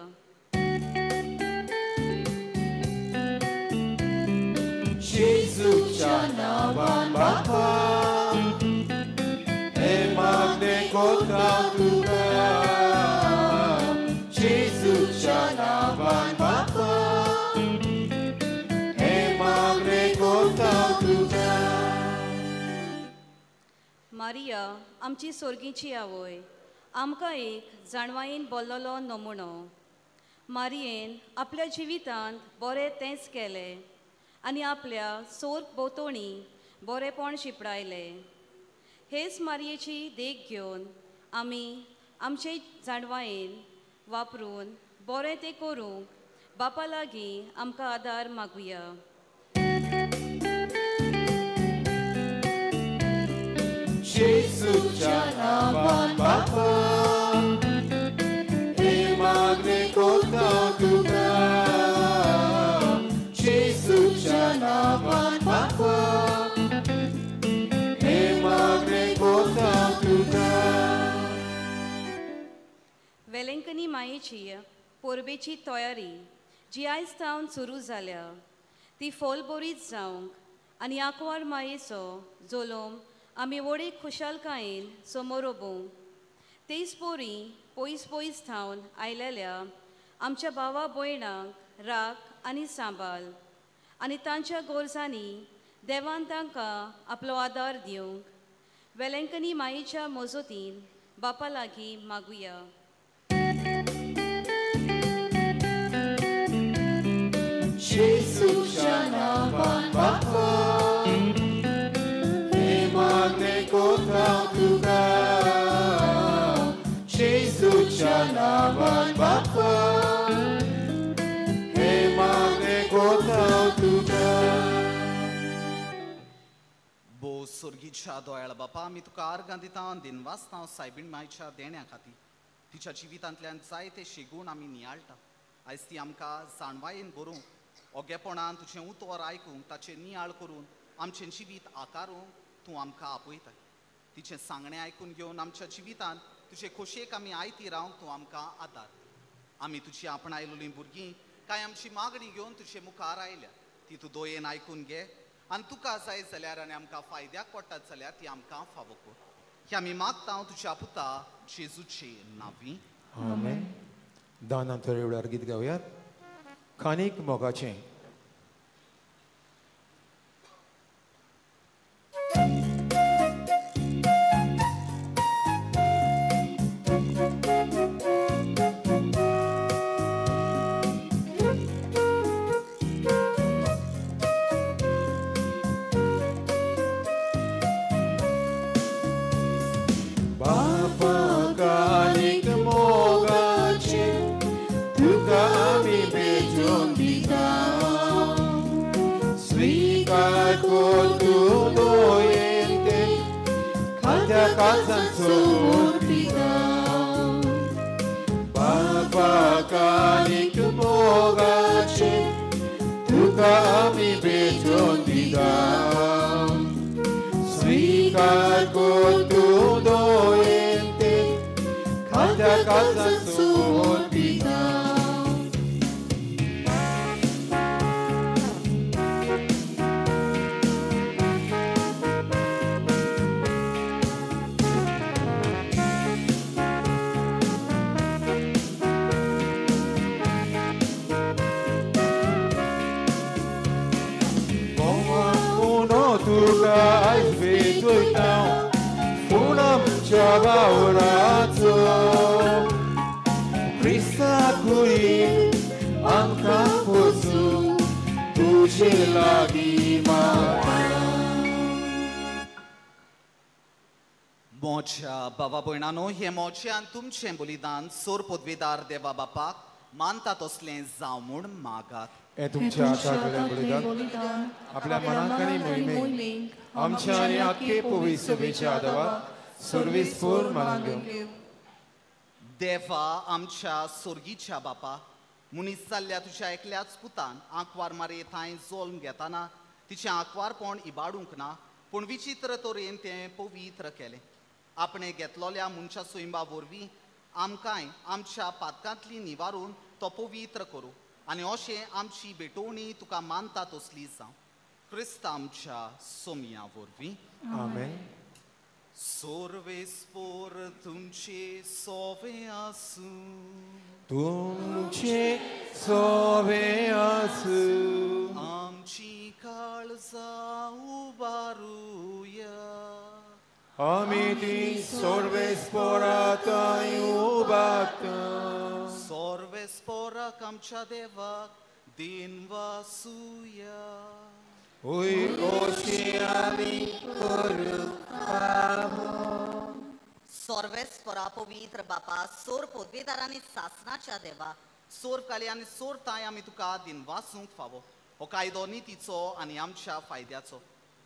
जेजूच्या नांवान बापा, हे मागणें करता तुका. जेजूच्या नांवान बापा, हे मागणें करता तुका. मारिया आमची सोर्गीची आवय, आमकां एक जाणवायेन बोल्लोलो नमुनो. मारियेन आपल्या जिवितांत बरें तेंच केलें आनी आपल्या सोर्ग भोंवतणी बरेंपण शिंपडायलें. हेच मारयेची देख घेवन आमी आमचे जाणवायेन वापरून बरें तें करूंक बापा लागीं आमकां आदार मागुया. जेजूच्या नांवान बापा, हे मागणें करता तुका. जेजूच्या नांवान बापा, हे मागणें करता तुका. वेलेंकनी मायेची परबेची तयारी जी आयज सावन सुरू जाल्या ती फोलबरीत जावंक आनी आंकवार मायेचो जलोम आमी व्हडे खुशालकायेन समोर उबोवंक तेच पोरी पयस पयस थावन आयलेल्या आमच्या भावा भयणांक राख आनी सांबाळ आनी तांच्या गरजांनी देवान तांकां आपलो आदार दिवंक वेलेंकनी मायेच्या मजतीन बापा लागीं मागुया. जेजूच्या नांवान बापा, हे मागणें करता तुका. जेजूच्या नांवान बापा, हे मागणें करता तुका. भोव सोर्गीच्या दोयाळ बापा, आमी तुका आर्गां दिता दिनवासता सायबीण मायच्या देण्या खातीर. तिच्या जिवितांतल्यान जायते शिगूण आमी नियाळटा. आयज ती आमकां जाणवायेन बरोवंक, ओगेपणान तुजें उतर आयकूंक, ताचें नियाळ करून आमचें जिवीत आकारूंक तूं आमकां आपयताय. तिचें सांगणें आयकून घेवन आमच्या जिवितांत तुजे खोशयेक आमी आयती रावंक तूं आमकां आदार. आमी तुजी आपणायलेलीं भुरगीं कांय आमची मागणी घेवन तुजे मुखार आयल्या ती तूं दोयेन आयकून घे आनी तुका जाय जाल्यार आनी आमकां फायद्याक पडटात जाल्यार ती आमकां फावो कर. ही आमी मागता तुज्या पुता जेजूचे नांवी. आमेन. दानान थोड्या वेळार गीत गावयात खानीक मोगाचें. बाबा भयणानो, हें म्हजें आनी तुमचें बलिदान सोर पदवेदार देवा बापाक मानता तसलें जावं म्हूण मागात. हें तुमच्या हातांतलें बलिदान आपल्या मनाक आनी मोहिमेक आमच्या आनी आख्खे पवित्र सभेच्या आदावाक सर्वीस पूर्ण मानून घेवं. देवा आमच्या सोर्गीच्या बापा, मनीस जाल्ल्या तुज्या एकल्याच पुतान आंकवार मारे थंय जल्म घेतना तिचें आंकवारपण इबाडूंक ना, पूण विचित्र तरेन तें पवित्र केलें. आपणे घेतलोल्या मनशा सोयंबा वरवीं आमकांय आमच्या पातकांतली निवारून तो पवित्र करूं आनी अशें आमची भेटवणी तुका मानता तसली जावं. क्रिस्त आमच्या सोमया वरवीं. आमेन. सोर्वेस्पोर तुमचे सोवे आसूं, तुमचे सोवे आसूं, आमची काळजां उबारुया, आमी ती सोर्वेस्पोरा थंय उबारता. सोर्वेस्पोराक आमच्या देवाक दिनवासुया. ओय ओशी आमी करूंक फावो. सोर्वेस्पोरा पवित्र बापा, सोर पदवेदार आनी सासनाच्या देवा, सोर काली आनी सोर ताय आमी तुका दिनवासूंक फावो. हो कायदो नितीचो आनी आमच्या फायद्याचो.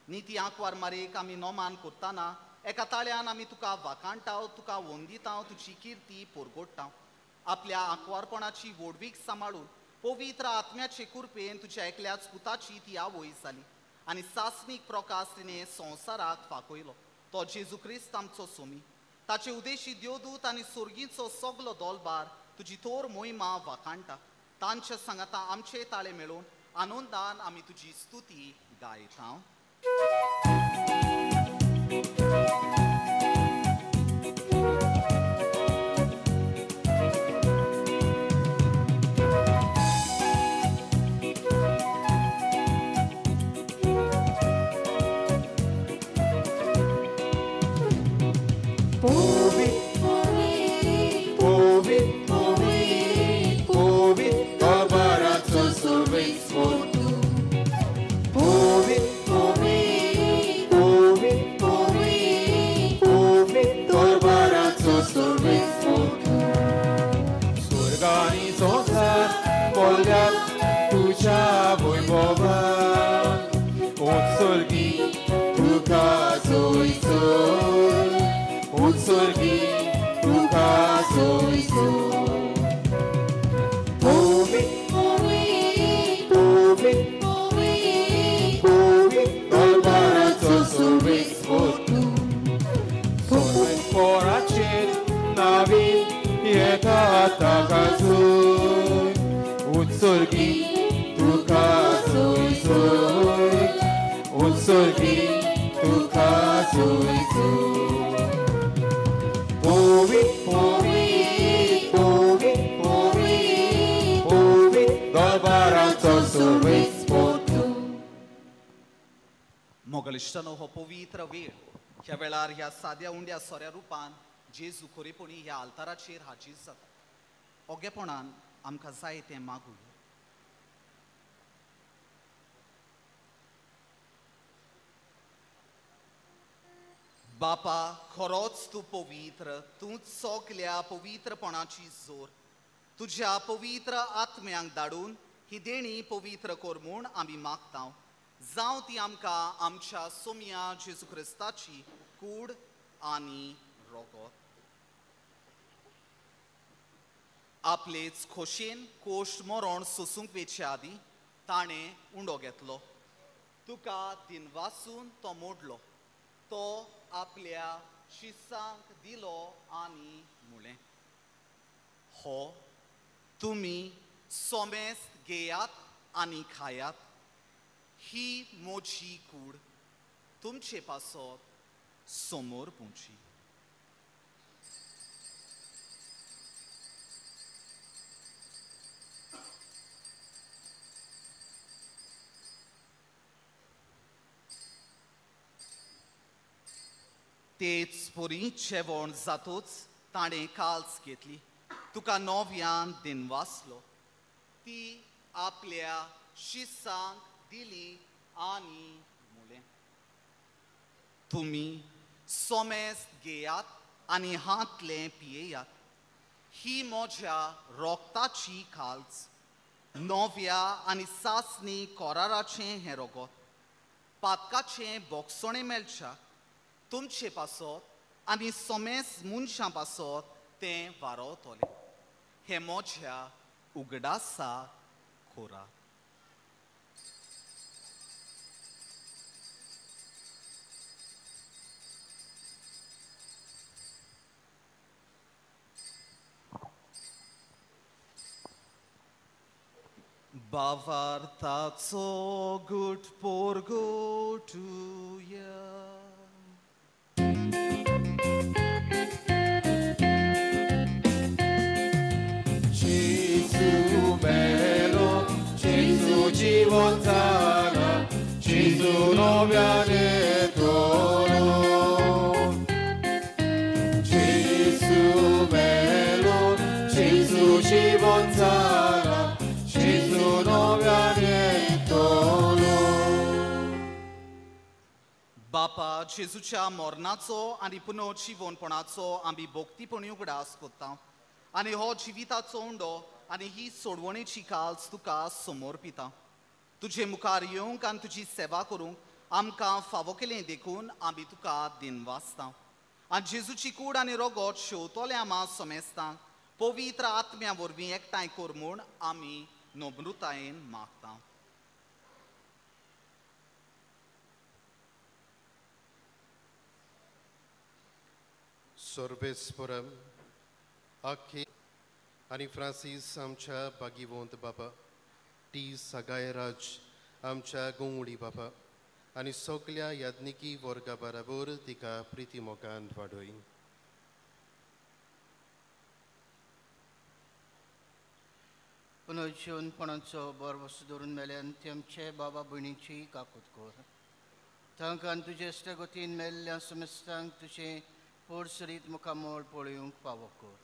निती आंकवार मारेक आमी नोमान करतना एका ताळ्यान आमी तुका वाखाणटाव, तुका वंदिताव, तुजी किर्ती पोरगोडटाव. आपल्या आंकवारपणाची व्हडवीक सांबाळून पवित्र आत्म्याचे कृपेन तुज्या एकल्याच पुताची ती आवय जाली आनी सासणीक प्रकाश तिणें संवसाराक फांकयलो. तो जेजू क्रिस्त आमचो सोमी. ताचे उदेशी देवदूत आनी सोर्गीचो सगलो दोलबार तुजी थोर मोहिमा वाखाणटा. तांच्या सांगाता आमचे ताळे मेळून आनंदान आमी तुजी स्तुती गायता. Povi, povi, povi, povi, मोगलिश्टानो हो पवित्र वेळ ह्या वेळार ह्या साद्या उंड्या सोऱ्या रुपान जेजू खरेपणी ह्या आल्ताराचेर हाजीर जाता. ओगेपणान आमकां जाय तें मागूया. बापा, खरोच तूं पवित्र, तूं सगल्या पवित्रपणाची जोर. तुज्या पवित्र आत्म्यांक धाडून ही देणी पवित्र कर म्हूण आमी मागता. जावं ती आमकां आमच्या सोम्या जेजू क्रिस्ताची कूड आनी रोगत. आपलेच खोशेन कोश्ट मरण सोसूंक वेचे आदीं ताणें उंडो घेतलो, तुका दिनवासून तो मोडलो, तो आपल्या शिसांक दिलो आनी म्हणलें, हो तुमी सोमेस्त घेयात आनी खायात, ही म्हजी कूड तुमचे पासत समोर पुची. तेच परी जेवण जातूच ताणें काल्स घेतली, तुका नव्यान दिनवासलो, ती आपल्या शिसांक दिली आनी म्हणलें, तुमी सोमेस्त घेयात आनी हांतलें पियेयात, ही म्हज्या रोगताची काल्स, नव्या आनी सासणी कराराचें हें रोगत, पातकाचें बोगसणें मेळच्या तुमचे पासत आनी सोमेस मनशां पासत तें वारोवतलें. हें म्हज्या उगडासा कोरा. बावार्थाचो गुट पोरगोटुया. Gesù bello, Gesù givontana, Gesù noviane toro. Gesù bello, Gesù givontana, Gesù noviane toro. बापा, जेजूच्या मरणाचो आनी पुनर्जिवनपणाचो आमी भक्तीपणी उगडास करता आनी हो जिविताचो उंडो आनी ही सोडवणेची काल्स तुका समोर पिता. तुजे मुखार येवंक आनी तुजी सेवा करूंक आमकां फावो केलें देखून आमी तुका दिनवासता. आनी जेजूची कूड आनी रोगोट शेवतोले आमा समेस्तांक पवित्र आत्म्या वरवीं एकठांय कर म्हूण आमी नम्रतायेन मागता. सर्वेस्परम आखे आनी फ्रांसीस आमच्या बागीवंत बाबा, टी सगायराज आमच्या गोंगडी बाबा आनी सगल्या याज्ञिकी वर्गा बराबर तिका प्रिती मोगान वाडय. पुनर्जीवनपणाचो बरवस धरून मेल्यान ते आमचे बाबा भयणीची काकूत कर. तांकां तुजे इश्टागतीन मेल्ल्या समेस्तांक तुजें पोरसरीत मुखामळ पळोवंक पावो कर.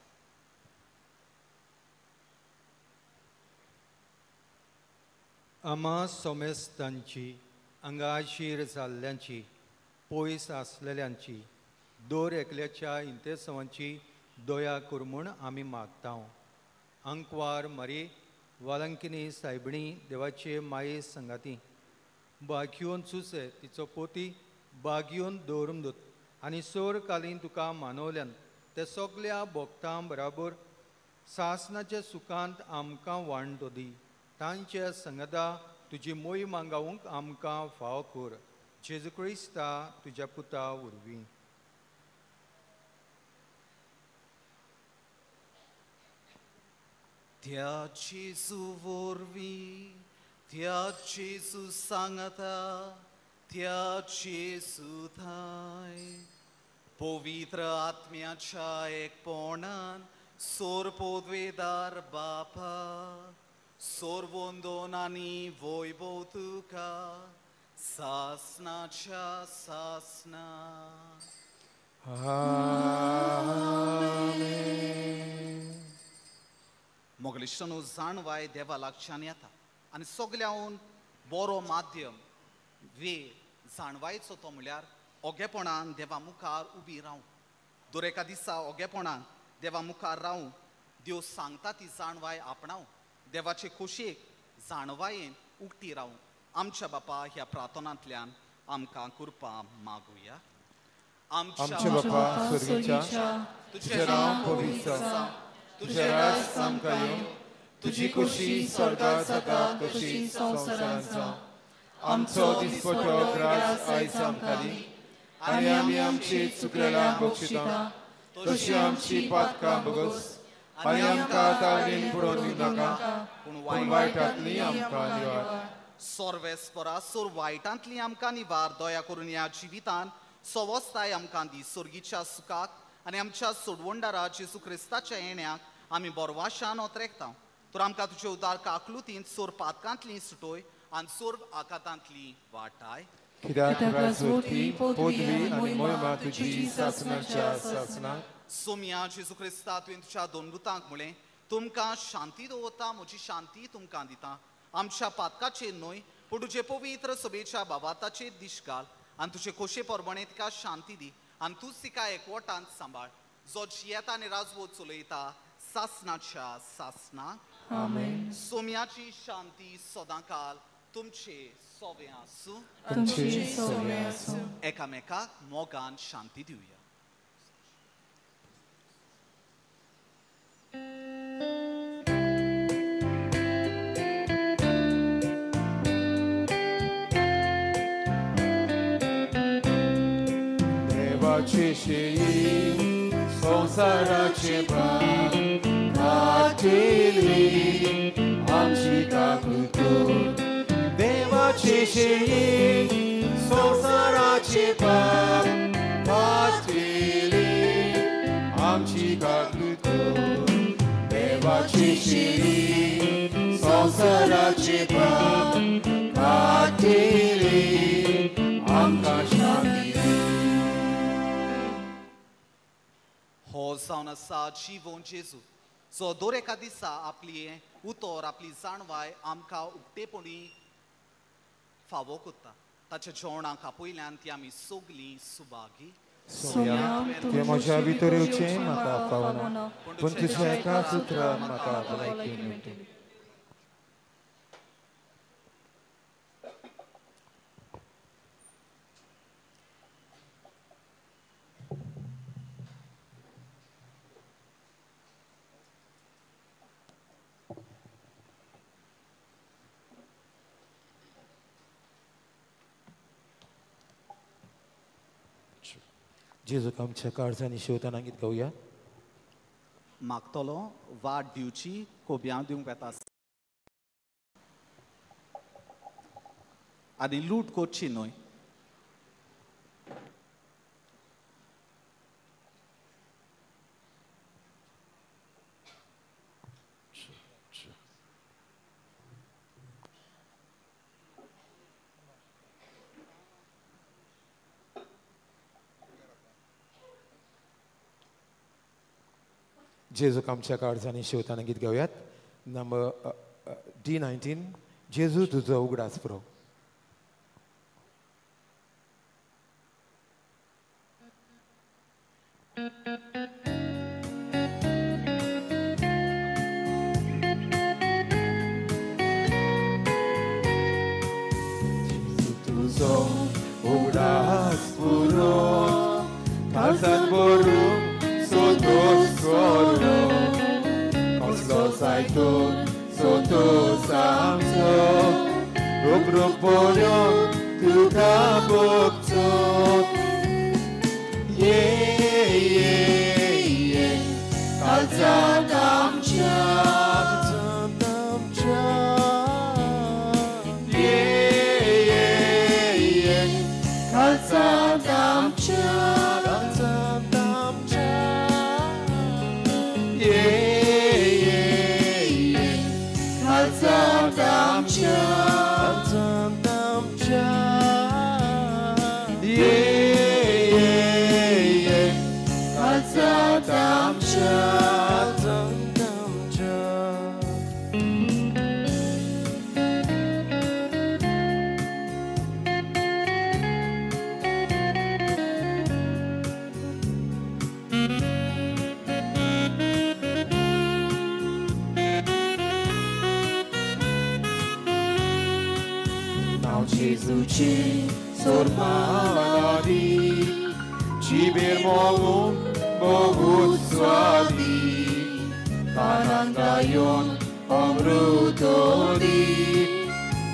आमा सोमेस्तांची, आंगाशीर जाल्ल्यांची, पयस आसलेल्यांची, दर एकल्याच्या इंतेसांवांची दया कर म्हूण आमी मागता. आंकवार मारी वालंकिनी सायबणी देवाचे माये संगाती बागयोन सुसे तिचो पोती बागयोन दवरून दोत आनी सोर कालीन तुका मानवल्यान ते सगल्या भोक्तां बराबर सासनाच्या सुखांत आमकां वांटो दी. तांच्या संगता तुजी मोय मांगावंक आमकां फाव कर. जेजू क्रिस्ता तुज्या पुता वरवीं. त्या जेजू वरवीं, त्या जेजू सांगता, त्या जेजू थांय पवित्र आत्म्याच्या एकपणान सोर पोदवेदार बापा, सोरवंदोन आनी वैभव तुका सासनाच्या सासना. आमेन. मोगलिश्टानो जाणवाय देवा लागच्यान येता आनी सगल्याहून बरो माध्यम वे जाणवायचो तो म्हळ्यार ओगेपणान देवा मुखार उबी रावूं. दर एका दिसा ओगेपणान देवा मुखार रावूं, देव सांगता ती जाणवाय आपणावं, देवाचे खोशयेक जाणवायेन उक्ती रावूं. आमच्या बापा ह्या प्रार्थनांतल्यान आमकां कृपा मागुया. आमच्या बापा स्वर्गीच्या, तुझें नांव पवित्र जावं, तुझें राज आमकां येवं, तुजी खोशी स्वर्गात जाता तशी संवसारांत जावं. आमचो दिसपट्टो ग्रास आयज आमकां दी आनी आमी आमची चुकलेलां बक्षिता तशी आमची पातकां बगस आनी आमकां ताळमेन पडोवन दिवं नाका, पूण वायटांतली आमकां निवार. सोर्वेस्परा सोर वायटांतली आमकां निवार. दया करून ह्या जिवितान सवस्ताय आमकां दी. सोर्गीच्या सुखाक आनी आमच्या सोडवणदारा जेजू क्रिस्ताच्या येण्याक आमी बोरवाशान ओतरेकता. तर आमकां तुजे उदार काकलुतीन सोर पातकांतली सुटोय आनी सोर आकातांतली वाटाय. कित्याक राजवटी, पदवी आनी मोहिमा तुजी सासणाच्या सासणाक. सोम्या जेजू क्रिस्ता, तुवें तुज्या दोन दुतांक म्हळें, तुमकां शांती दवरता, म्हजी शांती तुमकां दिता. आमच्या पातकाचेर न्हय पूण तुजे पवित्र सभेच्या बाबाताचेर दिश घाल आनी तुजे खोशे प्रमाणे तिका शांती दी आनी तूंच तिका एकवटान सांबाळ, जो जियेता आनी राजवट चलयता सासणाच्या सासणाक. आमेन. सोम्याची शांती सदांकाल तुमचे सोवे आसूं. तुमचे सोवे आसूं. एकामेकाक मोगान शांती दिवया. देवाचे शेळी संवसाराचे पाप काडटली आमची काकूत. देवाचे शेळी संवसाराचे पाप काडटली आमची काकूत. देवाचे शेळी संवसाराचे पाप काडटली आमकां शांती. हो जावन आसा जिवोन जेजू, जो दर एका दिसा आपली उतर आपली जाणवाय आमकां उक्तेपणी फावो करता. ताच्या जेवणाक आपयल्यान ती आमी सगलीं सुभागी. तुवें म्हज्या भितर येवचें म्हाका फावना, पूण तुज्या एकाच उतरान म्हाका भलायकी मेळटली. जेजूक आमच्या काळजांनी शिवताना गीत गावया. मागतलो वाट दिवची कोब्यां दिवंक येता आनी लूट करची न्हय. जेजूक आमच्या काळजांनी शिवताना गीत गावयात. नंबर D19, जेजू तुजो उगडास पुरो. जेजू तुजो उगडास पुरो, काळजान भरून सोदोस करो, कसलो जायतो सोदोस आमचो, रूप रूप पळोवन तुका भोगचो. ये ये ये काळजांत आमच्या, काळजांत आमच्या. ये ये ये काळजांत आमच्या, काळजांत आमच्या. ये ये ये काळजांत आमच्या, काळजांत आमच्या. आमच्या, काळजांत आमच्या. नांव जेजूचें सोरपालादी, जिबेर मोवून बहुत स्वादी, कानांदा येवन अमृतोदी,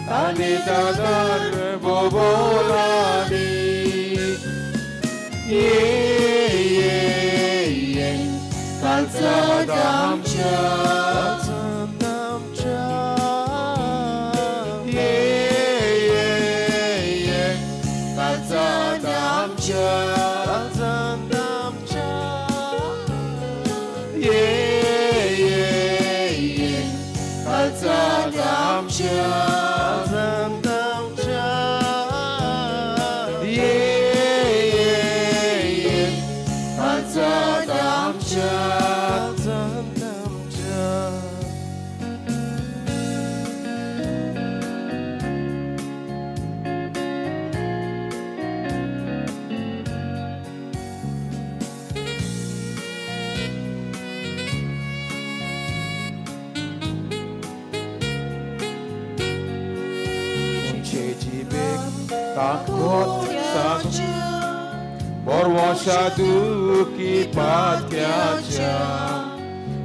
ताने दादार बोबोलादी. ये ये ये काळजांत आमच्या, काळजांत आमच्या. ये ये ये काळजांत आमच्या, काळजांत आमच्या. ये ये ये काळजांत आमच्या, काळजांत आमच्या. ये ये ये काळजांत आमच्या, काळजांत आमच्या. उंचे जिबेक ताकत सांग, बरवशा दुखी पात्याच्या,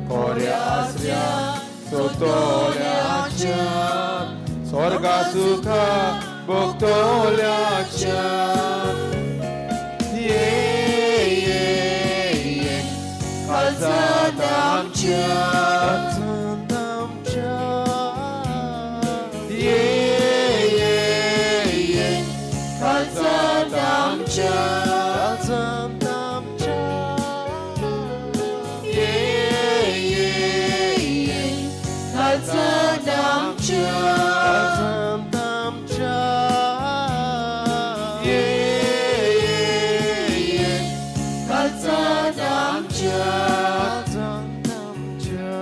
कोऱ्या आसऱ्या सोतोल्याच्या, स्वर्गा सुखा भोगतोल्याच्या. ये ये ये काळजांत आमच्या, काळजांत आमच्या. ये ये ये काळजांत आमच्या, काळजांत आमच्या. ये ये ये काळजांत आमच्या, काळजांत आमच्या. ये ये ये काळजांत आमच्या, काळजांत आमच्या.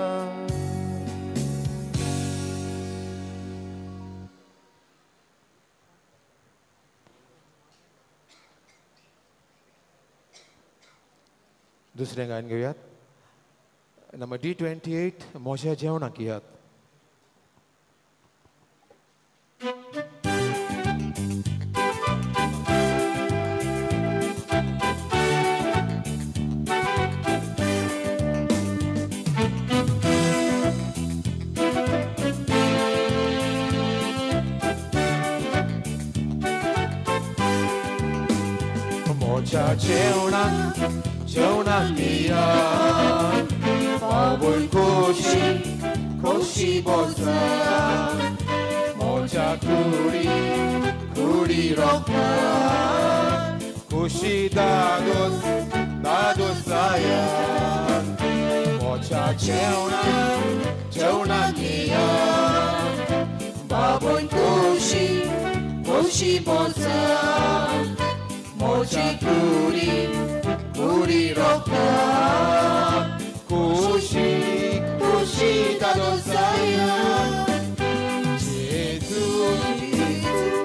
दुसरें गायन घेवयात. नंबर D28, म्हज्या जेवणाक येयात. म्हज्या जेवणाक जेवणाक येयात, बाबूय खोशी खोशी बसात, म्हज्या कुडी कुडी रोखतात, खोशी दादोस दादोस जायात. म्हज्या जेवणाक जेवणाक येयात, बाबूय खोशी खोशी बसात, म्हजी कुडी कुडी रोखतात, खोशी खोशी दादोस जायात. जेजू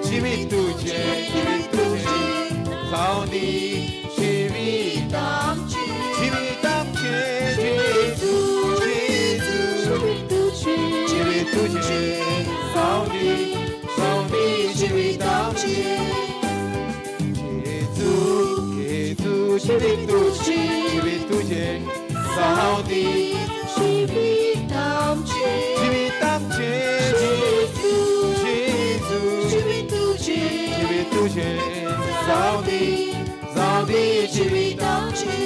जिवीत तुजें, जिवीत तुजें जावं दी जिवीत आमचें, जिवीत आमचें. जेजू जेजू जिवीत तुजें जावं दी, जावं दी जिवीत आमचें. जेजू जेजू जिवीत तुजें, जिवीत तुजें जावं दी जिवीत आमचें, जिवीत आमचें. जेजू जेजू जिवीत तुजें, जिवीत तुजें जावं दी, जावं दी जिवीत आमचें.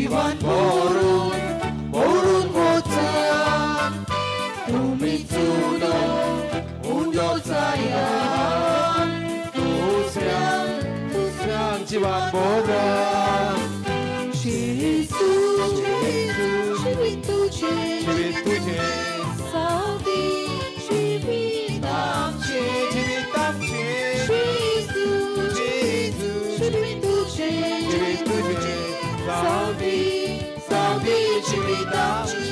जिवान भरून भरून वचा तुमी चुनो उंडो जाया दुसऱ्यांक दुसऱ्यांक जिवान भरा जेजू जेजू जिवीत तुजें जिवीत तुजें सावदी जिवीत आमचें जिवीत आमचें जेजू जेजू जिवीत तुजें जिवीत तुजें सावदी सावदी जिवीत आमचें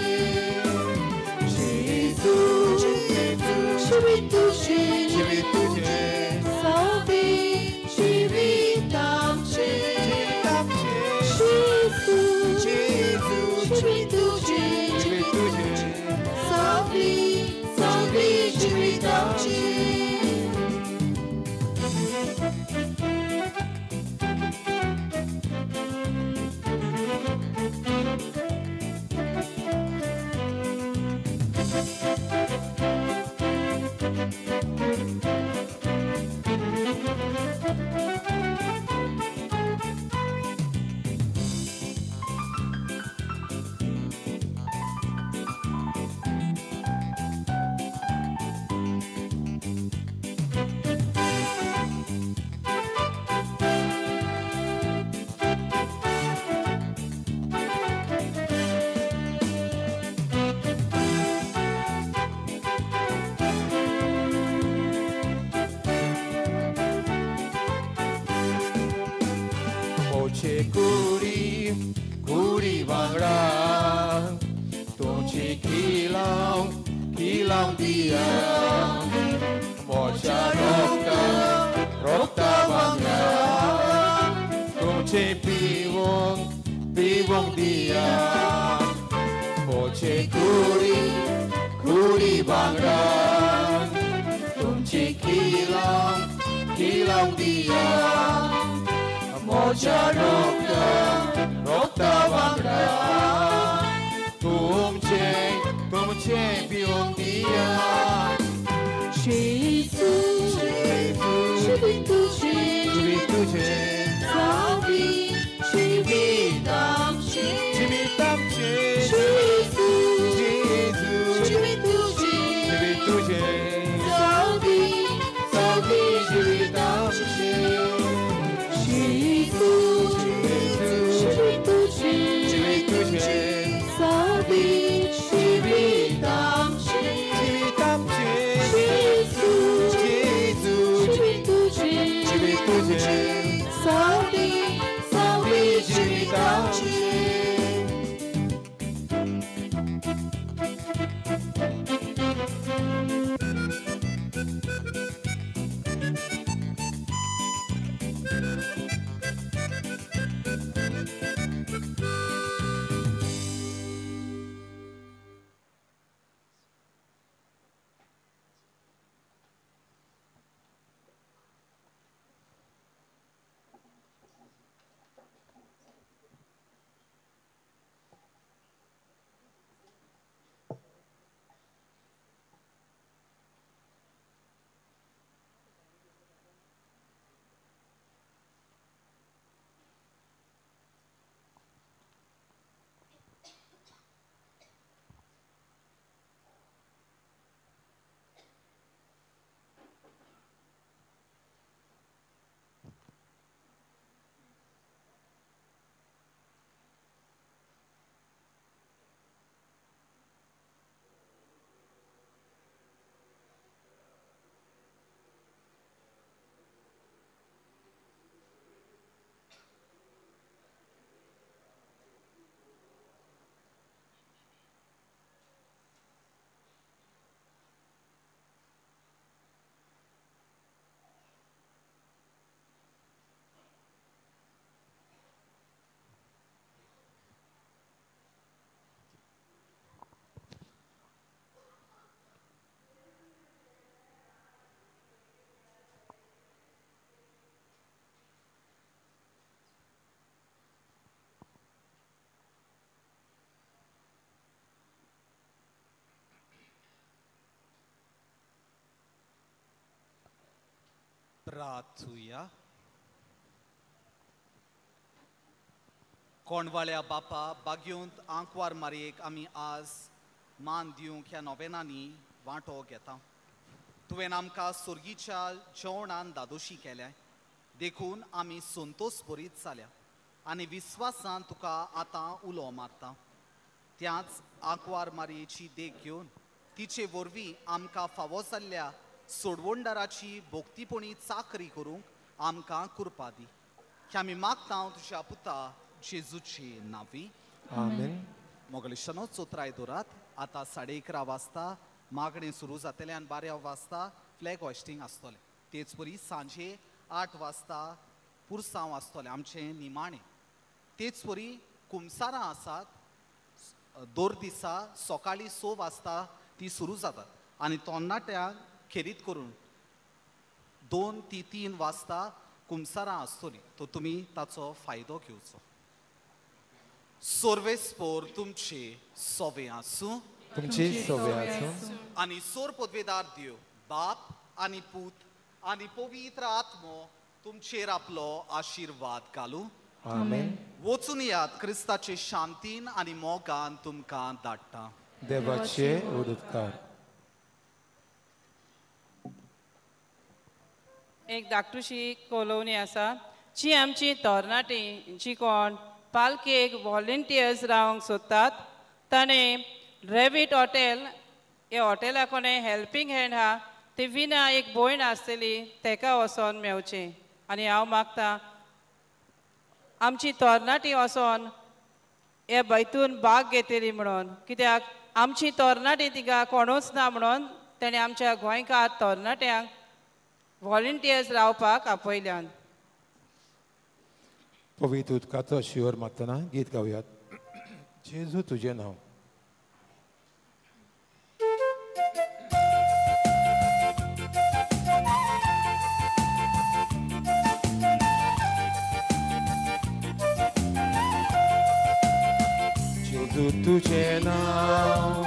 जेजू जेजू जिवीत तुजें जिवीत तुजें सावदी जिवीत आमचें जिवीत आमचें जेजू जेजू जिवीत तुजें जिवीत तुजें सावदी सावदी जिवीत आमचें. मोचे कुडी कुडी वांगडा तुमची किलांव किलांव दिया मोच्या रोगता रोगता वांगडा तुमचे पिवंक पिवंक दिया मोचे कुडी कुडी वांगडा तुमची किलांव किलांव दिया मोच्या रोगता रोगता वांगडा तुमचे तुमचे पिवंक दिया जेजू जेजू जिवीत तुजें जिवीत तुजें सावदी जिवीत आमचें जिवीत आमचें जेजू जेजू जिवीत तुजें जिवीत तुजें सावदी सावदी जिवीत आमचें जेजू जिवीत तुजें जिवीत तुजें सावदी जिवीत आमचें जिवीत आमचें जेजू जेजू जिवीत तुजें जिवीत तुजें सावदी सावदी जिवीत आमचें. प्रार्थुया. कोंडवाळ्या बापा बागयोंत आंकवार मारयेक आमी आज मान दिवंक ह्या नोवेनांनी वांटो घेता. तुवें आमकां सोर्गीच्या जेवणान दादोशी केल्या देखून आमी संतोस बरीत जाल्या आनी विस्वासान तुका आतां उलो मारता. त्याच आंकवार मारयेची देख घेवन तिचे वरवीं आमकां फावो जाल्ल्या सोडवणदाराची भोक्तीपणी चाकरी करूंक आमकां कृपा दी. की आमी मागता तुज्या पुता जेजूची नावी. आमेन. मोगलिशानो चोत्राय दवरात. आतां 11:30 वाजता मागणें सुरू जातलें आनी 12 वाजता फ्लॅग हॉयस्टींग आसतलें. तेच परी सांजे 8 वाजता पुरसांव आसतलें आमचें निमाणें. तेच परी कुमसारां आसात दर दिसा सकाळीं 6 वाजता ती सुरू जातात आनी तरणाट्यांक खेरीत करून 2 ते 3 वाजता कुमसारां आसतलीं. तो तुमी ताचो फायदो घेवचो. सोर्वेस्पोर तुमचे सोवे आसूं. तुमची सोवे आसूं. आनी सोर पदवेदार देव बाप आनी पूत आनी पवित्र आत्मो तुमचेर आपलो आशिर्वाद घालूं. आमेन. वचून यात क्रिस्ताचे शांतीन आनी मोगान तुमकां धाडटा. देवाचे उदकार. एक धाकटुशी कॉलोनी आसा जी आमची तरणाटी जी कोण पालखेक व्हॉलंटियर्स रावंक सोदतात ताणें रेवीट हॉटेल ह्या हॉटेला कोणें हेल्पींग हँड आहा ती विना एक भयण आसतली तेका वचोन मेवचें. आनी हांव मागता आमची तरणाटी वचोन हे बैतून भाग घेतली म्हणून, कित्याक आमची तरणाटी तिका कोणूच ना म्हणून तेणें आमच्या गोंयकार तरणाट्यांक व्हॉलंटियर्स रावपाक आपयल्यान. पवित्र उदकाचो शिवर मारतना गीत गावयात. जेजू तुजें नांव. जेजू तुजें नांव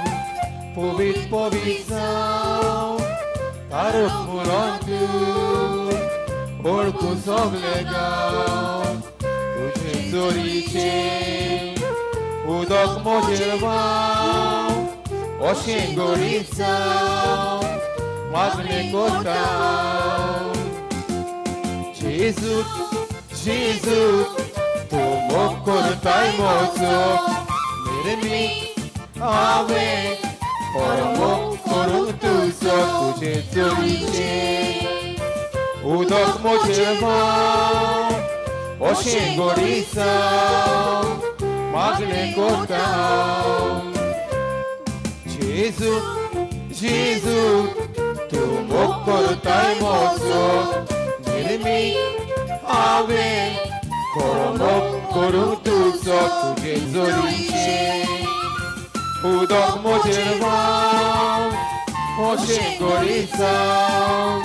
पवित्र पवित्र जावं तारक मुरोन तूं वळखूं सगले गांव तुजे जोरीचें उदक म्हजेर व्हांव अशें गोडीत जावं मागणें करता. जेजू जेजू तूं मोग करताय म्हजो निर्मी हांवें खरो मोग करूंक तुजो तुजे जोरीचें उदक म्हजेर व्हांव अशें गोडीत जावं मागणें करता. जेजू जेजू तूं मोग करताय म्हजो निर्मी हांवें खरो मोग करूंक तुजो तुजे जोरीचें उदक म्हजेर व्हांव अशें गोडीत जावं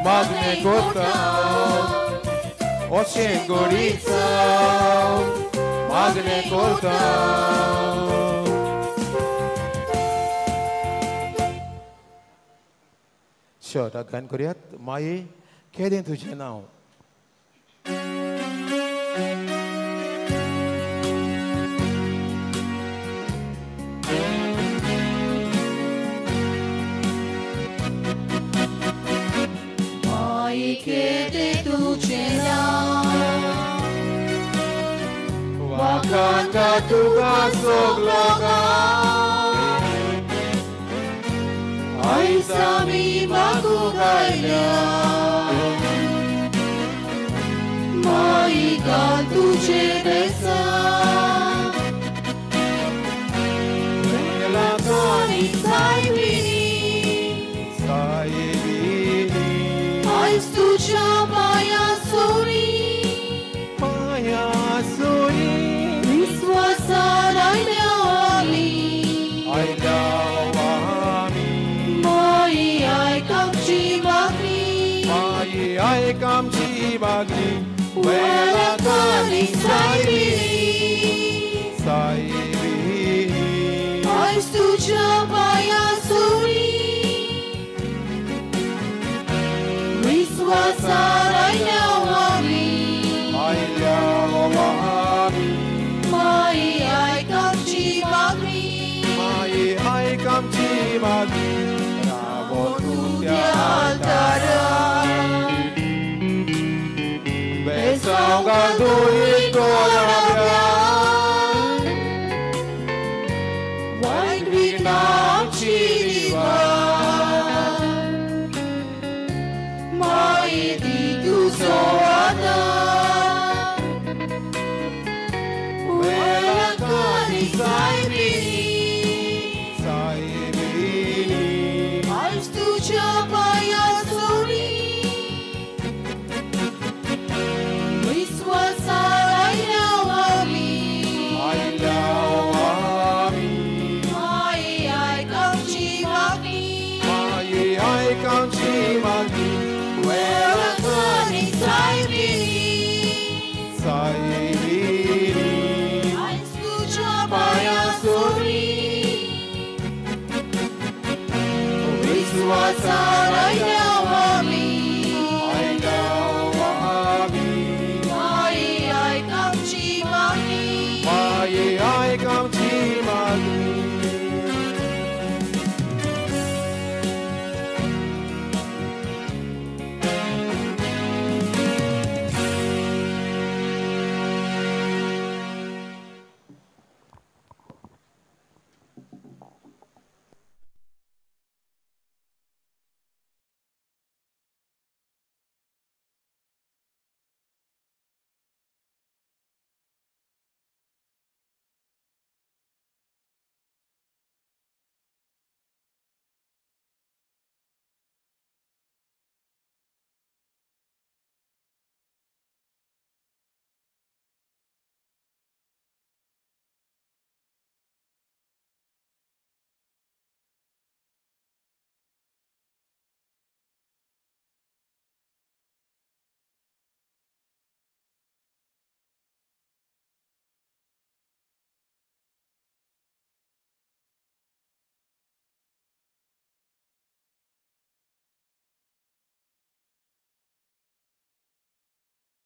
मागणें करता अशें गोडीत जावं मागणें करता. शर्टाक गायन करुयात. माये केदें तुजें नांव. माये केदें तुजें नांव वाखाणटा तुका सगलो गांव आयज आमी मागूंक आयल्या माई घाल तुजें बेसांव आनी सायबिणी सायबिणी आयज तुज्या पांयां सोरी पांयां सोरी विस्वासान आयल्या आमी आयल्या आमी माई आयक आमची मागणी माई आयक आमची मागणी वेलंकनी सायबिणी सायबिणी आयज तुज्या पांयां सोरी विस्वासान आयल्या आमी आयल्या आमी सायबिणी, सायबिणी, आयज तुज्या पांयां सोडी विस्वासान आयल्या आमी, आयल्या आमी. माये आयक आमची मागणी, माये आयक आमची मागणी, वेलंकनी सायबिणी, सायबिणी, आयज तुज्या पांयां सोडी विस्वासान